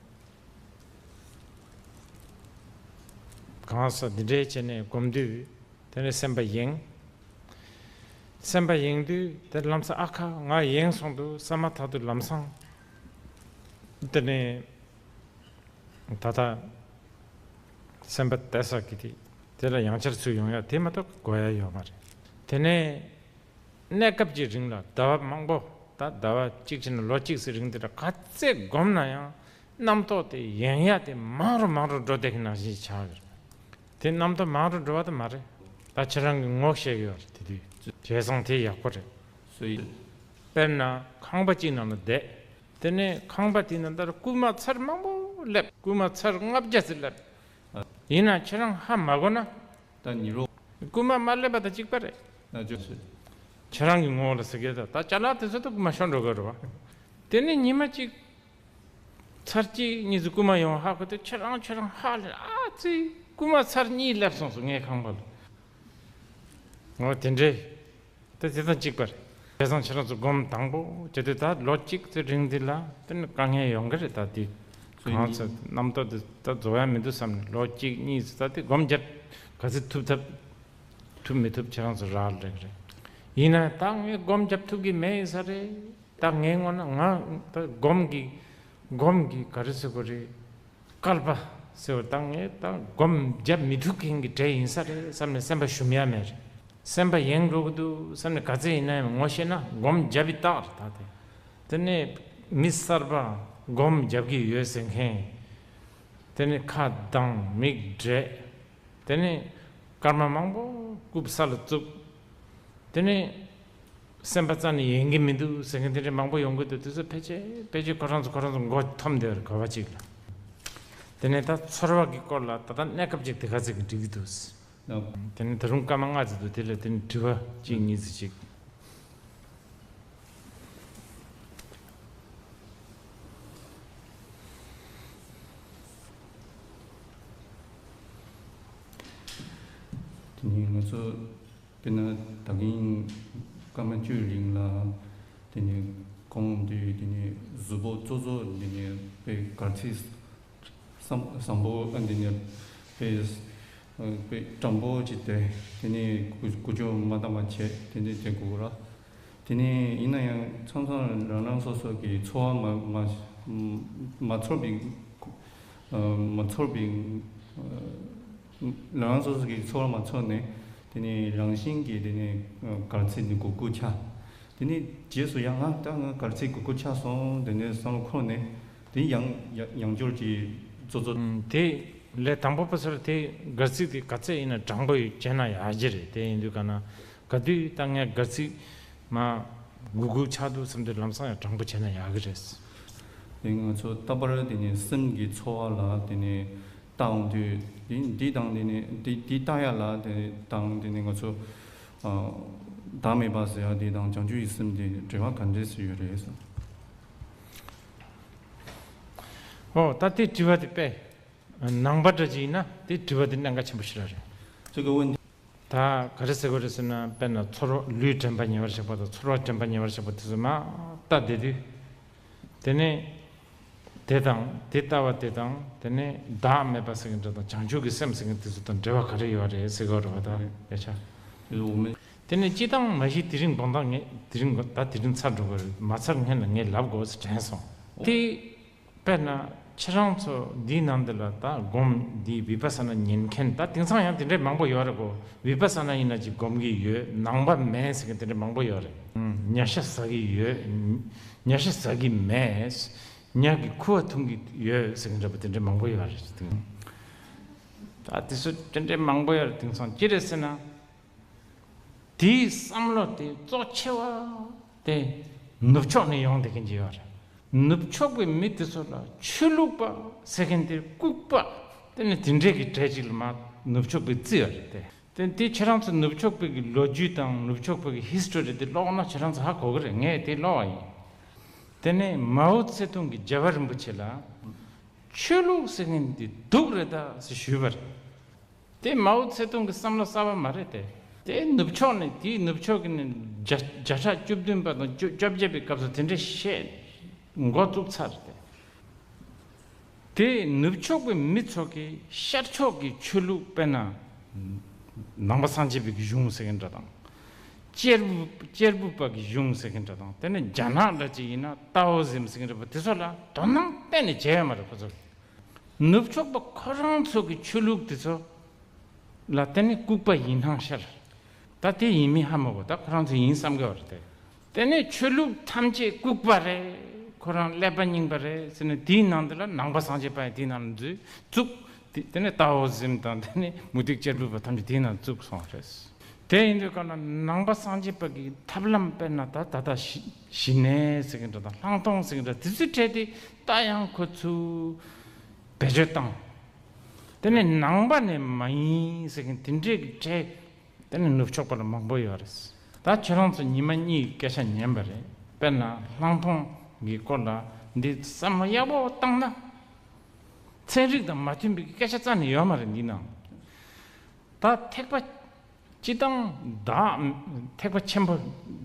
གང་ཟག་འདི་འདྲའི་བྱས་ནས་སྒོམ་དུས་དེ་ནས་སེམས་པ་ཡེངས། སེམས་པ་ཡེངས་དུས་དེ་ལམ་སང་ཨ་ཁ་ང་ཡེངས་སོང་འདུག་བསམ་མ་ཐག་ཏུ་ལམ་སང་དེ་ནས། ད་ལྟ་སེམས་པ་གཏད་ས་གི་དེ་དེ་ལ་ཡང་བསྐྱར་ཚུར་ཡོང་ཡ་དེ་མ་གཏོགས་དགོས་ཡ་ཡོད་མ་རེད། དེ་ནས་གནས་སྐབས་ཀྱི་རིང་ལ་ཟླ་བ་མང་པོ། ད་ཟླ་བ་གཅིག་བྱས་ན་ལོ་གཅིག་ཙམ་རིང་དེ་འདྲ་ག་ཚད་སྒོམ་ན་ཡང་རྣམ་རྟོག་དེ་ཡེངས་ཡ་དེ་མང་རུ་མང་རུ་འགྲོ་བསྡད་ཀྱི་ནང་བཞིན་ཆགས་ཡོད་རེད། དེ་རྣམ་རྟོག་མང་རུ་འགྲོ་བ་དེ་མ་རེད། ད་ཁྱེད་རང་གི་ངོ་ཤེས་ཡོད་རེད། དེ་དུས་བྱས་ཙང་དེ་ཡག་པོ་རེད། སོ་ཡིན། དཔེར་ན་ཁང་པ་གཅིག་ནང་ལ་བསྡད། དེ་ནས་ཁང་པ་དེའི་ནང་ལྟར་རྐུན་མ་ཚར་མང་པོ་སླེབས། རྐུན་མ་ཚར་ལྔ་བརྒྱ་ཙམ་སླེབས། ཡིན་ན་ཁྱེད་རང་ཧ་མ་གོ་ན། ད་ཉི་རོ། རྐུན་མ་མ་སླེབས་པ་དང་གཅིག་པ་རེད། ན་ཅོ་སི། ཁྱེད་རང་གི་ངོ་བོ་ལ་ཟེར་གི་ད་ད་ཅ་ལག་དེ་ཚོ་ད་རྐུན་མ་ཤོར་འགྲོ་གི་རེད་བ། དེ་ནས་ཉི་མ་གཅིག་ཚར་གཅིག་གཉིས་ཙམ་རྐུན་མ་ཡོང་ཧ་གོ་དུས་ཁྱེད་རང་ཁྱེད་རང་ཧ་ལས། ཨ་ཙི། རྐུན་མ་ཚར་གཉིས་སླེབས་སོང་སོང་ངའི་ཁང་པ་ལ། འོ་དེ་འདྲས། ད་དེ་དང་གཅིག་པ་རེད། བྱས་ཙང་ཁྱེད་རང་ཚོ་སྒོམ་དང་པོ་བྱེད་དུས་ད་ལོ་གཅིག་ཙམ་རིང་འདི་ལ་དེ་ནི་དཀའ་ངལ་ཡོང་གི་རེད། ད་དེ་གང་ཚེ་རྣམ་རྟོག་དེ་ད་རྫོགས་ཡ་མི་འདུག་བསམ་ནས་ལོ་གཅིག་གཉིས་ཙམ་ད་དེ་སྒོམ་བརྒྱབ། ག་ཚོད་ཐུབ་ཐབས་ཐུབ་མི་ཐུབ་ཁྱེད་རང་ཚོ་རག་ལས་ཀྱི་རེད། ཡིན་ན་ད་ངས་སྒོམ་བརྒྱབ་ཐུབ་ཀྱི་མེད་ཡིན་ས་རེད། ད་ངའི་ངོ་ན་ང་ད་སྒོམ་གྱི་སྒོམ་གྱི་ག་རེ་ཟེར་དགོས་རེད། བསྐལ་པ་ཟེར་བ་ད་ངས་ད་སྒོམ་བརྒྱབ་མི་ཐུབ་མཁན་གྱི་གྲས་ཡིན་ས་རེད་བསམ་ནས་སེམས་པ་ཞུམ་ཡ་མེད་རེད། སེམས་པ་ཡེངས་འགྲོ་གི་འདུག་བསམ་ནས་ག་ཚད་ཡིན་ན་ཡང་ངོ་ཤེས་ན་སྒོམ་རྒྱབ་པའི་རྟགས་རེད་ད་དེ། དེ་ནས་མི་གསར་པ་སྒོམ་རྒྱབ་ཀྱི་ཡོད་ཟེར་མཁན། དེ་ནས་ཁ་གདངས་མིག་བགྲད། དེ་ནས་སྐར་མ་མང་པོ་རྐུབ་ས་ལ་བཙུགས། དེ་ནས་སེམས་པ་རྩ་ནས་ཡེངས་ཀྱི་མི་འདུག་ཟེར་མཁན་དེ་འདྲ་མང་པོ་ཡོང་གི་འདུག་དེ་ཚོ་ཕལ་ཆེར་ཕལ་ཆེར་ཁོ་རང་ཚོ་ཁོ་རང་ཚོ་མགོ་འཐོམས་བསྡད་རེད་ག་བ་ཅིག་ལ། དེ་ནས་ད་ཚོར་བ་གི་སྐོར་ལ་ད་ལྟ་གནས་སྐབས་ཅིག་དེ་ག་ཚོད་ཀྱི་འགྲིག་གི་འདུག་དེ་ནས་ད་རུང་སྐར་མ་ལྔ་ཙམ་འདུག་དེ་ལ་དེ་ནས་དྲི་བ་གཅིག་གཉིས་ཙམ་ཅིག་དེ་ནས་ང་ཚོ་དཔེར་ན་ད་གིན་སྐར་མ་བཅུའི་རིང་ལ་དེ་ནས་ཁོང་དུས་དེ་ནས་གཟུགས་པོ་གཙོ་གཙོ་དེ་ནས་དཔེ་གར་ཚིགས་བཟང་བཟང་པོ་ཨ་འདི་ནས་དཔེ་དཔེ་དྲང་པོ་ཅིག་དེ་དེ་ནས་ཀུ་ཀུ་ཅོ་མ་བཏང་བ་བྱས་དེ་འདྲས་བྱེད་དགོས་ར། དེ་ནས་ཡིན་ན་ཡང་མཚམས་མཚམས་རང་རང་སོ་སོ་གི་ཚོར་བ་མ་མ་མ་ཚོར་བའི་མ་ཚོར་བའི་རང་རང་སོ་སོ་གི་ཚོར་བ་མ་ཚོར་ནས་དེ་ནས་རང་བཞིན་གྱིས་དེ་ནས་གར་ཚིགས་ནི་གུག་གུག་ཆགས། དེ་ནས་རྗེས་སུ་ཡང་ང་ད་ང་གར་ཚིགས་གུག་གུག་ཆགས་སོང་དེ་ནས་བསམ་བློ་འཁོར་ནས་དེ་ཡང་ཡང་ཡང་བསྐྱར་གྱི་གཙོ་གཙོ། ཨུམ། དེ་ལས་དང་པོ་པ་སར་དེ་གར་ཚིགས་དེ་ག་ཚད་ཡིན་ན་དྲང་པོ་ཡོད་བྱས་ན་ཡག་གི་རེད། དེ་ཡིན་དུས་ག་ན་ག་དུས་ད་ངས་གར་ཚིགས་མ་གུག་གུག་ཆགས་འདུག་བསམ་དུས་ལམ་སང་ཡང་དྲང་པོ་བྱས་ན་ཡག་གི་རེད། དེ་ང་ཚོ་ད་བར་དེ་ནས་སེམས་ཀྱི་ཚོར་བ་ལ་དེ་ནས་བལྟ་འོང་དུས་འདི་འདི་དང་དེ་ནས་འདི་འདི་བལྟ་ཡ་ལ་དེ་དང་དེ་ནས་ང་ཚོ་བདག་མེད་པ་ཟེར་ཡ་དེ་དང་བྱང་ཆུབ་ཀྱི་སེམས་དེ་འབྲེལ་བ་ག་འདྲས་སུ་ཡོད་རེད་ཟེར། ཨོ་ད་དེ་དྲི་བ་དེ་དཔེ་ནང་པ་འདྲ་ཅིག་ཡིན་ན་དེ་དྲི་བ་དེ་གནད་འགག་ཆེན་པོ་ཞིག་རེད། 这个问题 ད་ག་རེ་ཟེར་དགོས་རེད་ཟེར་ན་དཔེར་ན་ཚོར་བ་ལུས་དྲན་པ་ཉེ་བར་བཞག་པ་དང་ཚོར་བ་དྲན་པ་ཉེ་བར་བཞག་པ་དེ་ཚོ་མ་ལྟ་བསྡད་དུས། དེ་ནས་དེ་དང་དེ་ལྟ་བ་དེ་དང་དེ་ནས་བདག་མེད་པ་ཟེར་མཁན་འདྲ་དང་བྱང་ཆུབ་ཀྱི་སེམས་ཟེར་མཁན་དེ་ཚོ་དང་འབྲེལ་བ་ག་རེ་ཡོད་རེད་ཟེར་དགོས་རེད་བ་ད་ཡ་ཆ། དེ་ནས་སྤྱི་བཏང་མ་གཞི་དེ་རིང་དགོང་དག་ངས་དེ་རིང་ད་དེ་རིང་ཚར་འགྲོ་གི་རེད་མ་ཚར་སྔོན་ལ་ངས་ལབ་དགོས་ཟེར་དྲན་སོང་དེ། དཔེར་ན་ཁྱེད་རང་ཚོ་འདིའི་ནང་འདི་ལ་ད་སྒོམ་འདི་བི་པ་ས་ན་ཉན་མཁན་ད་དེང་སང་ཡང་དེ་འདྲའི་མང་པོ་ཡོད་རེད་གོ། བི་པ་ས་ན་ཡིན་ན་ཅིག་སྒོམ་གྱི་ཡོད་ནང་པ་མེད་ཟེར་མཁན་དེ་འདྲ་མང་པོ་ཡོད་རེད། ཉ་ཤ་ཟ་གི་ཡོད། ཉ་ཤ་ཟ་གི་མེད། ཉ་གི་ཁུ་བ་འཐུང་གི་ཡོད་ཟེར་མཁན་འདྲ་པོ་དེ་འདྲ་མང་པོ་ཡོད་རེད། ད་དེ་ཚོ་དེ་འདྲའི་མང་པོ་ཡོད་རེད་དེང་སང་ཅི་རེད་ཟེར་ན། དེའི་བསམ་བློ་དེ་གཙོ་ཆེ་བ་དེ་ནུབ་ཕྱོགས་ནས་ཡོང་བསྡད་མཁན་ཅིག་ཡོད་རེད། ནུབ་ཕྱོགས་པའི་མི་དེ་ཚོ་ལ་ཆོས་ལུགས་པ་ཟེར་མཁན་དེ་ལྐུགས་པ་དེ་ནི་དེ་འདྲས་ཀྱི་གྲས་ཅིག་ལ་མ་ནུབ་ཕྱོགས་པའི་རྩི་ཡོད་རེད་དེ། དེ་དེ་ཁྱེད་རང་ཚོ་ནུབ་ཕྱོགས་པའི་གི་ལོ་རྒྱུས་དང་ནུབ་ཕྱོགས་པའི་གི་ཧི་སི་ཊོ་རི་དེ་ཀློག་ན་ཁྱེད་རང་ཚོ་ཧ་གོ་གི་རེད། ངས་དེ་ཀློག་པ་ཡིན། དེ་ནས་མའོ་ཙེ་ཏུང་གི་རྒྱལ་བ་རིན་པོ་ཆེ་ལ་ཆོས་ལུགས་ཟེར་མཁན་དེ་སྡུག་རེད་ད་ཟེར་ཞུས་པ་རེད། དེ་མའོ་ཙེ་ཏུང་གི་བསམ་བློ་གསར་པ་མ་རེད་དེ། དེ་ནུབ་ཕྱོགས་ནས་དེའི་ནུབ་ཕྱོགས་ཀྱི་ནས་བརྒྱ་བརྒྱ་ཕྲག་བཅུ་བདུན་པ་དང་བཅུ་བཅོ་བརྒྱད་པའི་སྐབས་སུ་དེ་འདྲའི་བཤད་འགོ་བཙུགས་ཚར་ཏེ། དེ་ནུབ་ཕྱོགས་པའི་མི་ཚོ་གིས་ཤར་ཕྱོགས་ཀྱི་ཆོས་ལུགས་དཔེར་ན་ནང་པ་སངས་རྒྱས་པའི་གཞུང་ཟེར་མཁན་འདྲ་དང་། གཅེར་བུ་གཅེར་བུ་པ་གི་གཞུང་ཟེར་མཁན་འདྲ་དང་དེ་ནས་རྒྱ་ནག་འདྲ་ཅིག་ཡིན་ན་ཏའོ་ཟིམ་ཟེར་མཁན་འདྲ་པོ་དེ་ཚོ་ལ་དོ་སྣང་གཏན་ནས་བྱས་ཡོད་མ་རེད་ཁོ་ཚོ་གིས། ནུབ་ཕྱོགས་པ་ཁོ་རང་ཚོ་གི་ཆོས་ལུགས་དེ་ཚོ་ལ་དེ་ནི་ལྐུགས་པ་ཡིན་སྣང་ཤར། ད་དེ་ཡིན་མིན་ཧ་མ་གོ། ད་ཁོ་རང་ཚོ་ཡིན་བསམ་གི་བ་རེད་དེ། དེ་ནས་ཆོས་ལུགས་ཐམས་ཅད་ལྐུགས་པ་རེད། ཁོ་རང་ཀླད་པ་རྙིང་པ་རེད་ཟེར་ནས་དེའི་ནང་དུ་ལ་ནང་པ་སངས་རྒྱས་པ་ཡང་དེའི་ནང་ལ་འཛུལ་བཙུགས། དེ་དེ་ནས་ཏའོ་ཟིམ་དང་དེ་ནས་མུ་སྟེགས་གཅེར་བུ་པ་ཐམས་ཅད་དེའི་ནང་བཙུགས་སོང་བ་རེད། དེ་ཡིན་དུས་ག་ན་ནང་པ་སངས་རྒྱས་པ་གི་ཐབས་ལམ་དཔེར་ན་ད་ད་ལྟ་ཞི་ཞི་གནས་ཟེར་གི་འདྲ་དང་ལྷག་མཐོང་ཟེར་གི་འདྲ་དེ་ཚོའི་གྲས་དེ་ད་ཡང་ཁོ་ཚོས་བེད་སྤྱོད་བཏང་། དེ་ནས་ནང་པ་ནས་མ་ཡིན་ཟེར་གི་དེ་འདྲས་ཀྱི་གྲས་དེ་ནས་ནུབ་ཕྱོགས་པ་ལ་མང་པོ་ཡོད་རེད། ད་ཁྱེད་རང་ཚོ་ཉི་མ་གཉིས་ཀྱི་སྐད་ཆ་ཉན་པ་རེད། དཔེར་ན་ལྷག་མཐོང་གི་སྐོར་ལ་འདི་བསམ་བློ་ཡག་པོ་བཏང་ན། ཚན་རིག་དང་མ་མཐུན་པའི་སྐད་ཆ་རྩ་ནས་ཡོད་མ་རེད་འདི་ནང་། ད་ཐེག་པ་སྤྱི་བཏང་བདག་ཐེག་པ་ཆེན་པོ་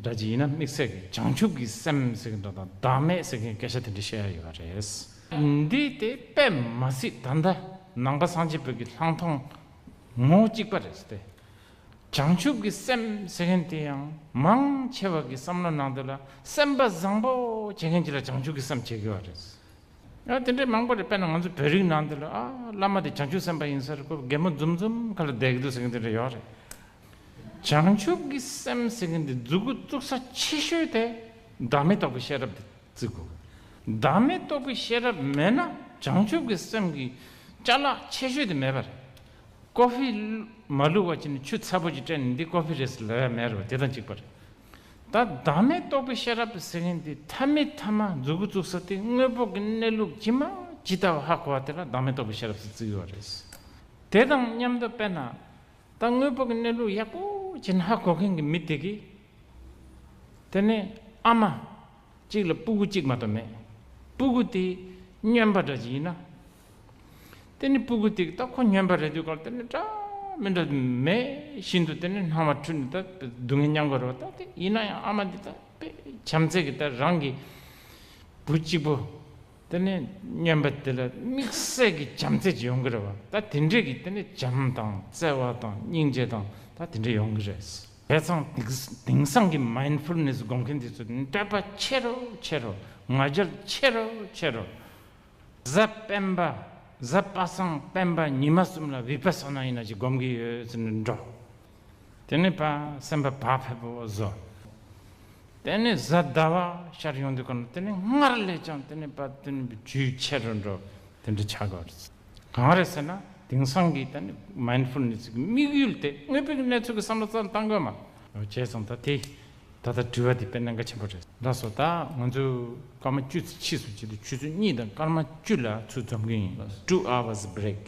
འདྲ་ཅིག་ཡིན་ན་དམིགས་བསལ་གྱི་བྱང་ཆུབ་ཀྱི་སེམས་ཟེར་གྱི་འདྲ་དང་བདག་མེད་ཟེར་མཁན་སྐད་ཆ་དེ་འདྲ་བཤད་ཡ་ཡོད་རེད། འདི་དེ་དཔེ་མ་སྲིད་ད་ལྟ་ནང་པ་སངས་རྒྱས་པའི་གི་ལྷག་མཐོང་ངོ་གཅིག་པ་རེད་ཟེར་ཏེ། བྱང་ཆུབ་ཀྱི་སེམས་ཟེར་མཁན་དེ་ཡང་མང་ཆེ་བ་གི་བསམ་བློ་ནང་དུ་ལ་སེམས་པ་བཟང་པོ་བྱེད་མཁན་ཅིག་ལ་བྱང་ཆུབ་ཀྱི་སེམས་བྱེད་དགོས་པ་རེད། ཨ་དེ་འདྲའི་མང་པོ་རེད། དཔེར་ན་ང་ཚོ་བོད་རིགས་ནང་དུ་ལ་ཨ་བླ་མ་དེ་བྱང་ཆུབ་སེམས་དཔའ་ཡིན་ས་རེད། ཁོ་གད་མོ་འཛུམ་འཛུམ་ཁ་ལ་བསྡད་ཀྱི་འདུག་ཟེར་མཁན་དེ་འདྲ་ཡོད་རེད། བྱང་ཆུབ་ཀྱི་སེམས་ཟེར་མཁན་དེ་མཛུབ་གུ་བཙུགས་ས་ཆེ་ཤོས་དེ་བདག་མེད་རྟོགས་པའི་ཤེས་རབ་དེ་བརྩི་དགོས། བདག་མེད་རྟོགས་པའི་ཤེས་རབ་མེད་ན་བྱང་ཆུབ་ཀྱི་སེམས་ཀྱི་ཅ་ལག་ཆེ་ཤོས་དེ་མེད་པ་རེད། ཀོ་ཕི་མ་བླུགས་པ་བྱས་ནས་ཆུ་ཚ་པོ་ཅིག་སྤྲད་ནས་འདི་ཀོ་ཕི་རེད་ཟེར་ལབ་ཡ་མེད་རེད་བ། དེ་དང་གཅིག་པ་རེད། ད་བདག་མེད་རྟོགས་པའི་ཤེས་རབ་ཟེར་མཁན་དེ་ཐ་མའི་ཐ་མ་མཛུབ་གུ་བཙུགས་ས་དེ་དངོས་པོ་གི་གནས་ལུགས་ཇི་མ་ཇི་ལྟ་བ་ཧ་གོ་བ་དེ་ལ་བདག་མེད་རྟོགས་པའི་ཤེས་རབ་ཟེར་བརྩི་གི་ཡོད་རེད། དེ་དང་མཉམ་དུ་དཔེར་ན། ད་དངོས་པོ་གི་གནས་ལུགས་ཡག་པོ་ཅིག་ཧ་གོ་མཁན་གྱི་མི་དེ་གིས། དེ་ནས་ཨ་མ་གཅིག་ལ་སྤུ་གུ་གཅིག་མ་གཏོགས་མེད། སྤུ་གུ་དེ་སྨྱོན་པ་འདྲ་ཅིག་ཡིན་ན། དེ་ནས་སྤུ་གུ་དེ་གིས་ད་ཁོ་སྨྱོན་པ་རེད་དུས་སྐབས་དེ་ནས་འདྲ་མི་འདྲ་མེད་བཞིན་དུ་དེ་ནས་སྣང་བ་འཁྲུལ་ནས་ད་སྡུག་བསྔལ་མྱང་དགོས་རེད་བ། ད་དེ་ཡིན་ན་ཡང་ཨ་མ་འདི་ད་དཔེ་བྱམས་བརྩེ་གི་ད་རང་གི་བུ་གཅིག་པོ། དེ་ནས་སྨྱོན་པ་དེ་ལ་དམིགས་བསལ་གྱི་བྱམས་བརྩེ་ཅིག་ཡོང་གི་རེད་བ། ད་དེ་འདྲས་ཀྱི་དེ་ནས་བྱམས་དང་བརྩེ་བ་དང་སྙིང་རྗེ་དང་ད་དེ་འདྲས་ཡོང་གི་རེད། བྱས་ཙང་དེང་དེང་སང་གི་མའིན་ཌ་ཕུལ་ནེ་སི་སྒོམ་མཁན་དེ་ཚོ་འདོད་པ་ཆེ་རུ་ཆེ་རུ། ང་རྒྱལ་ཆེ་རུ་ཆེ་རུ། གཟའ་སྤེན་པ། གཟའ་པ་སངས་སྤེན་པ་ཉི་མ་གསུམ་ལ་བི་པ་ས་ན་ཡིན་ན་ཅིག་སྒོམ་གི་ཡོད་ཟེར་ནས་འགྲོ། དེ་ནས་ཕར་སེམས་པ་བག་ཕེབས་པོ་བཟོ། དེ་ནས་གཟའ་ཟླ་བ་ཤར་ཡོང་དུས་སྐབས་ན་དེ་ནས་སྔར་ལས་ཀྱང་དེ་ནས་ཕར་དེ་ནས་རྒྱུས་ཆེ་རུ་འགྲོ། དེ་འདྲ་ཆགས་དགོས་རེད། གང་རེད་ཟེར་ན་དེང་སང་གི་ད་ནི་མའིན་ཌ་ཕུལ་ནེ་སི་གི་དམིགས་ཡུལ་དེ་དངོས་པོའི་གནས་ཚུལ་གྱི་བསམ་བློ་རྩ་བཏང་དགོས་མ། བྱས་ཙང་ད་དེ་ད་ལྟ་དྲི་བ་དེ་དཔེ་གནད་འགག་ཆེན་པོ་རེད། ལགས་སོ། ད་ང་ཚོ་སྐར་མ་བཅུ་ཙམ་ཕྱིས་སུ་བྱེད་དུས་ཆུ་ཚོད་གཉིས་དང་སྐར་མ་བཅུ་ལ་ཚུར་འཛོམས་གི་ཡིན། Two hours break.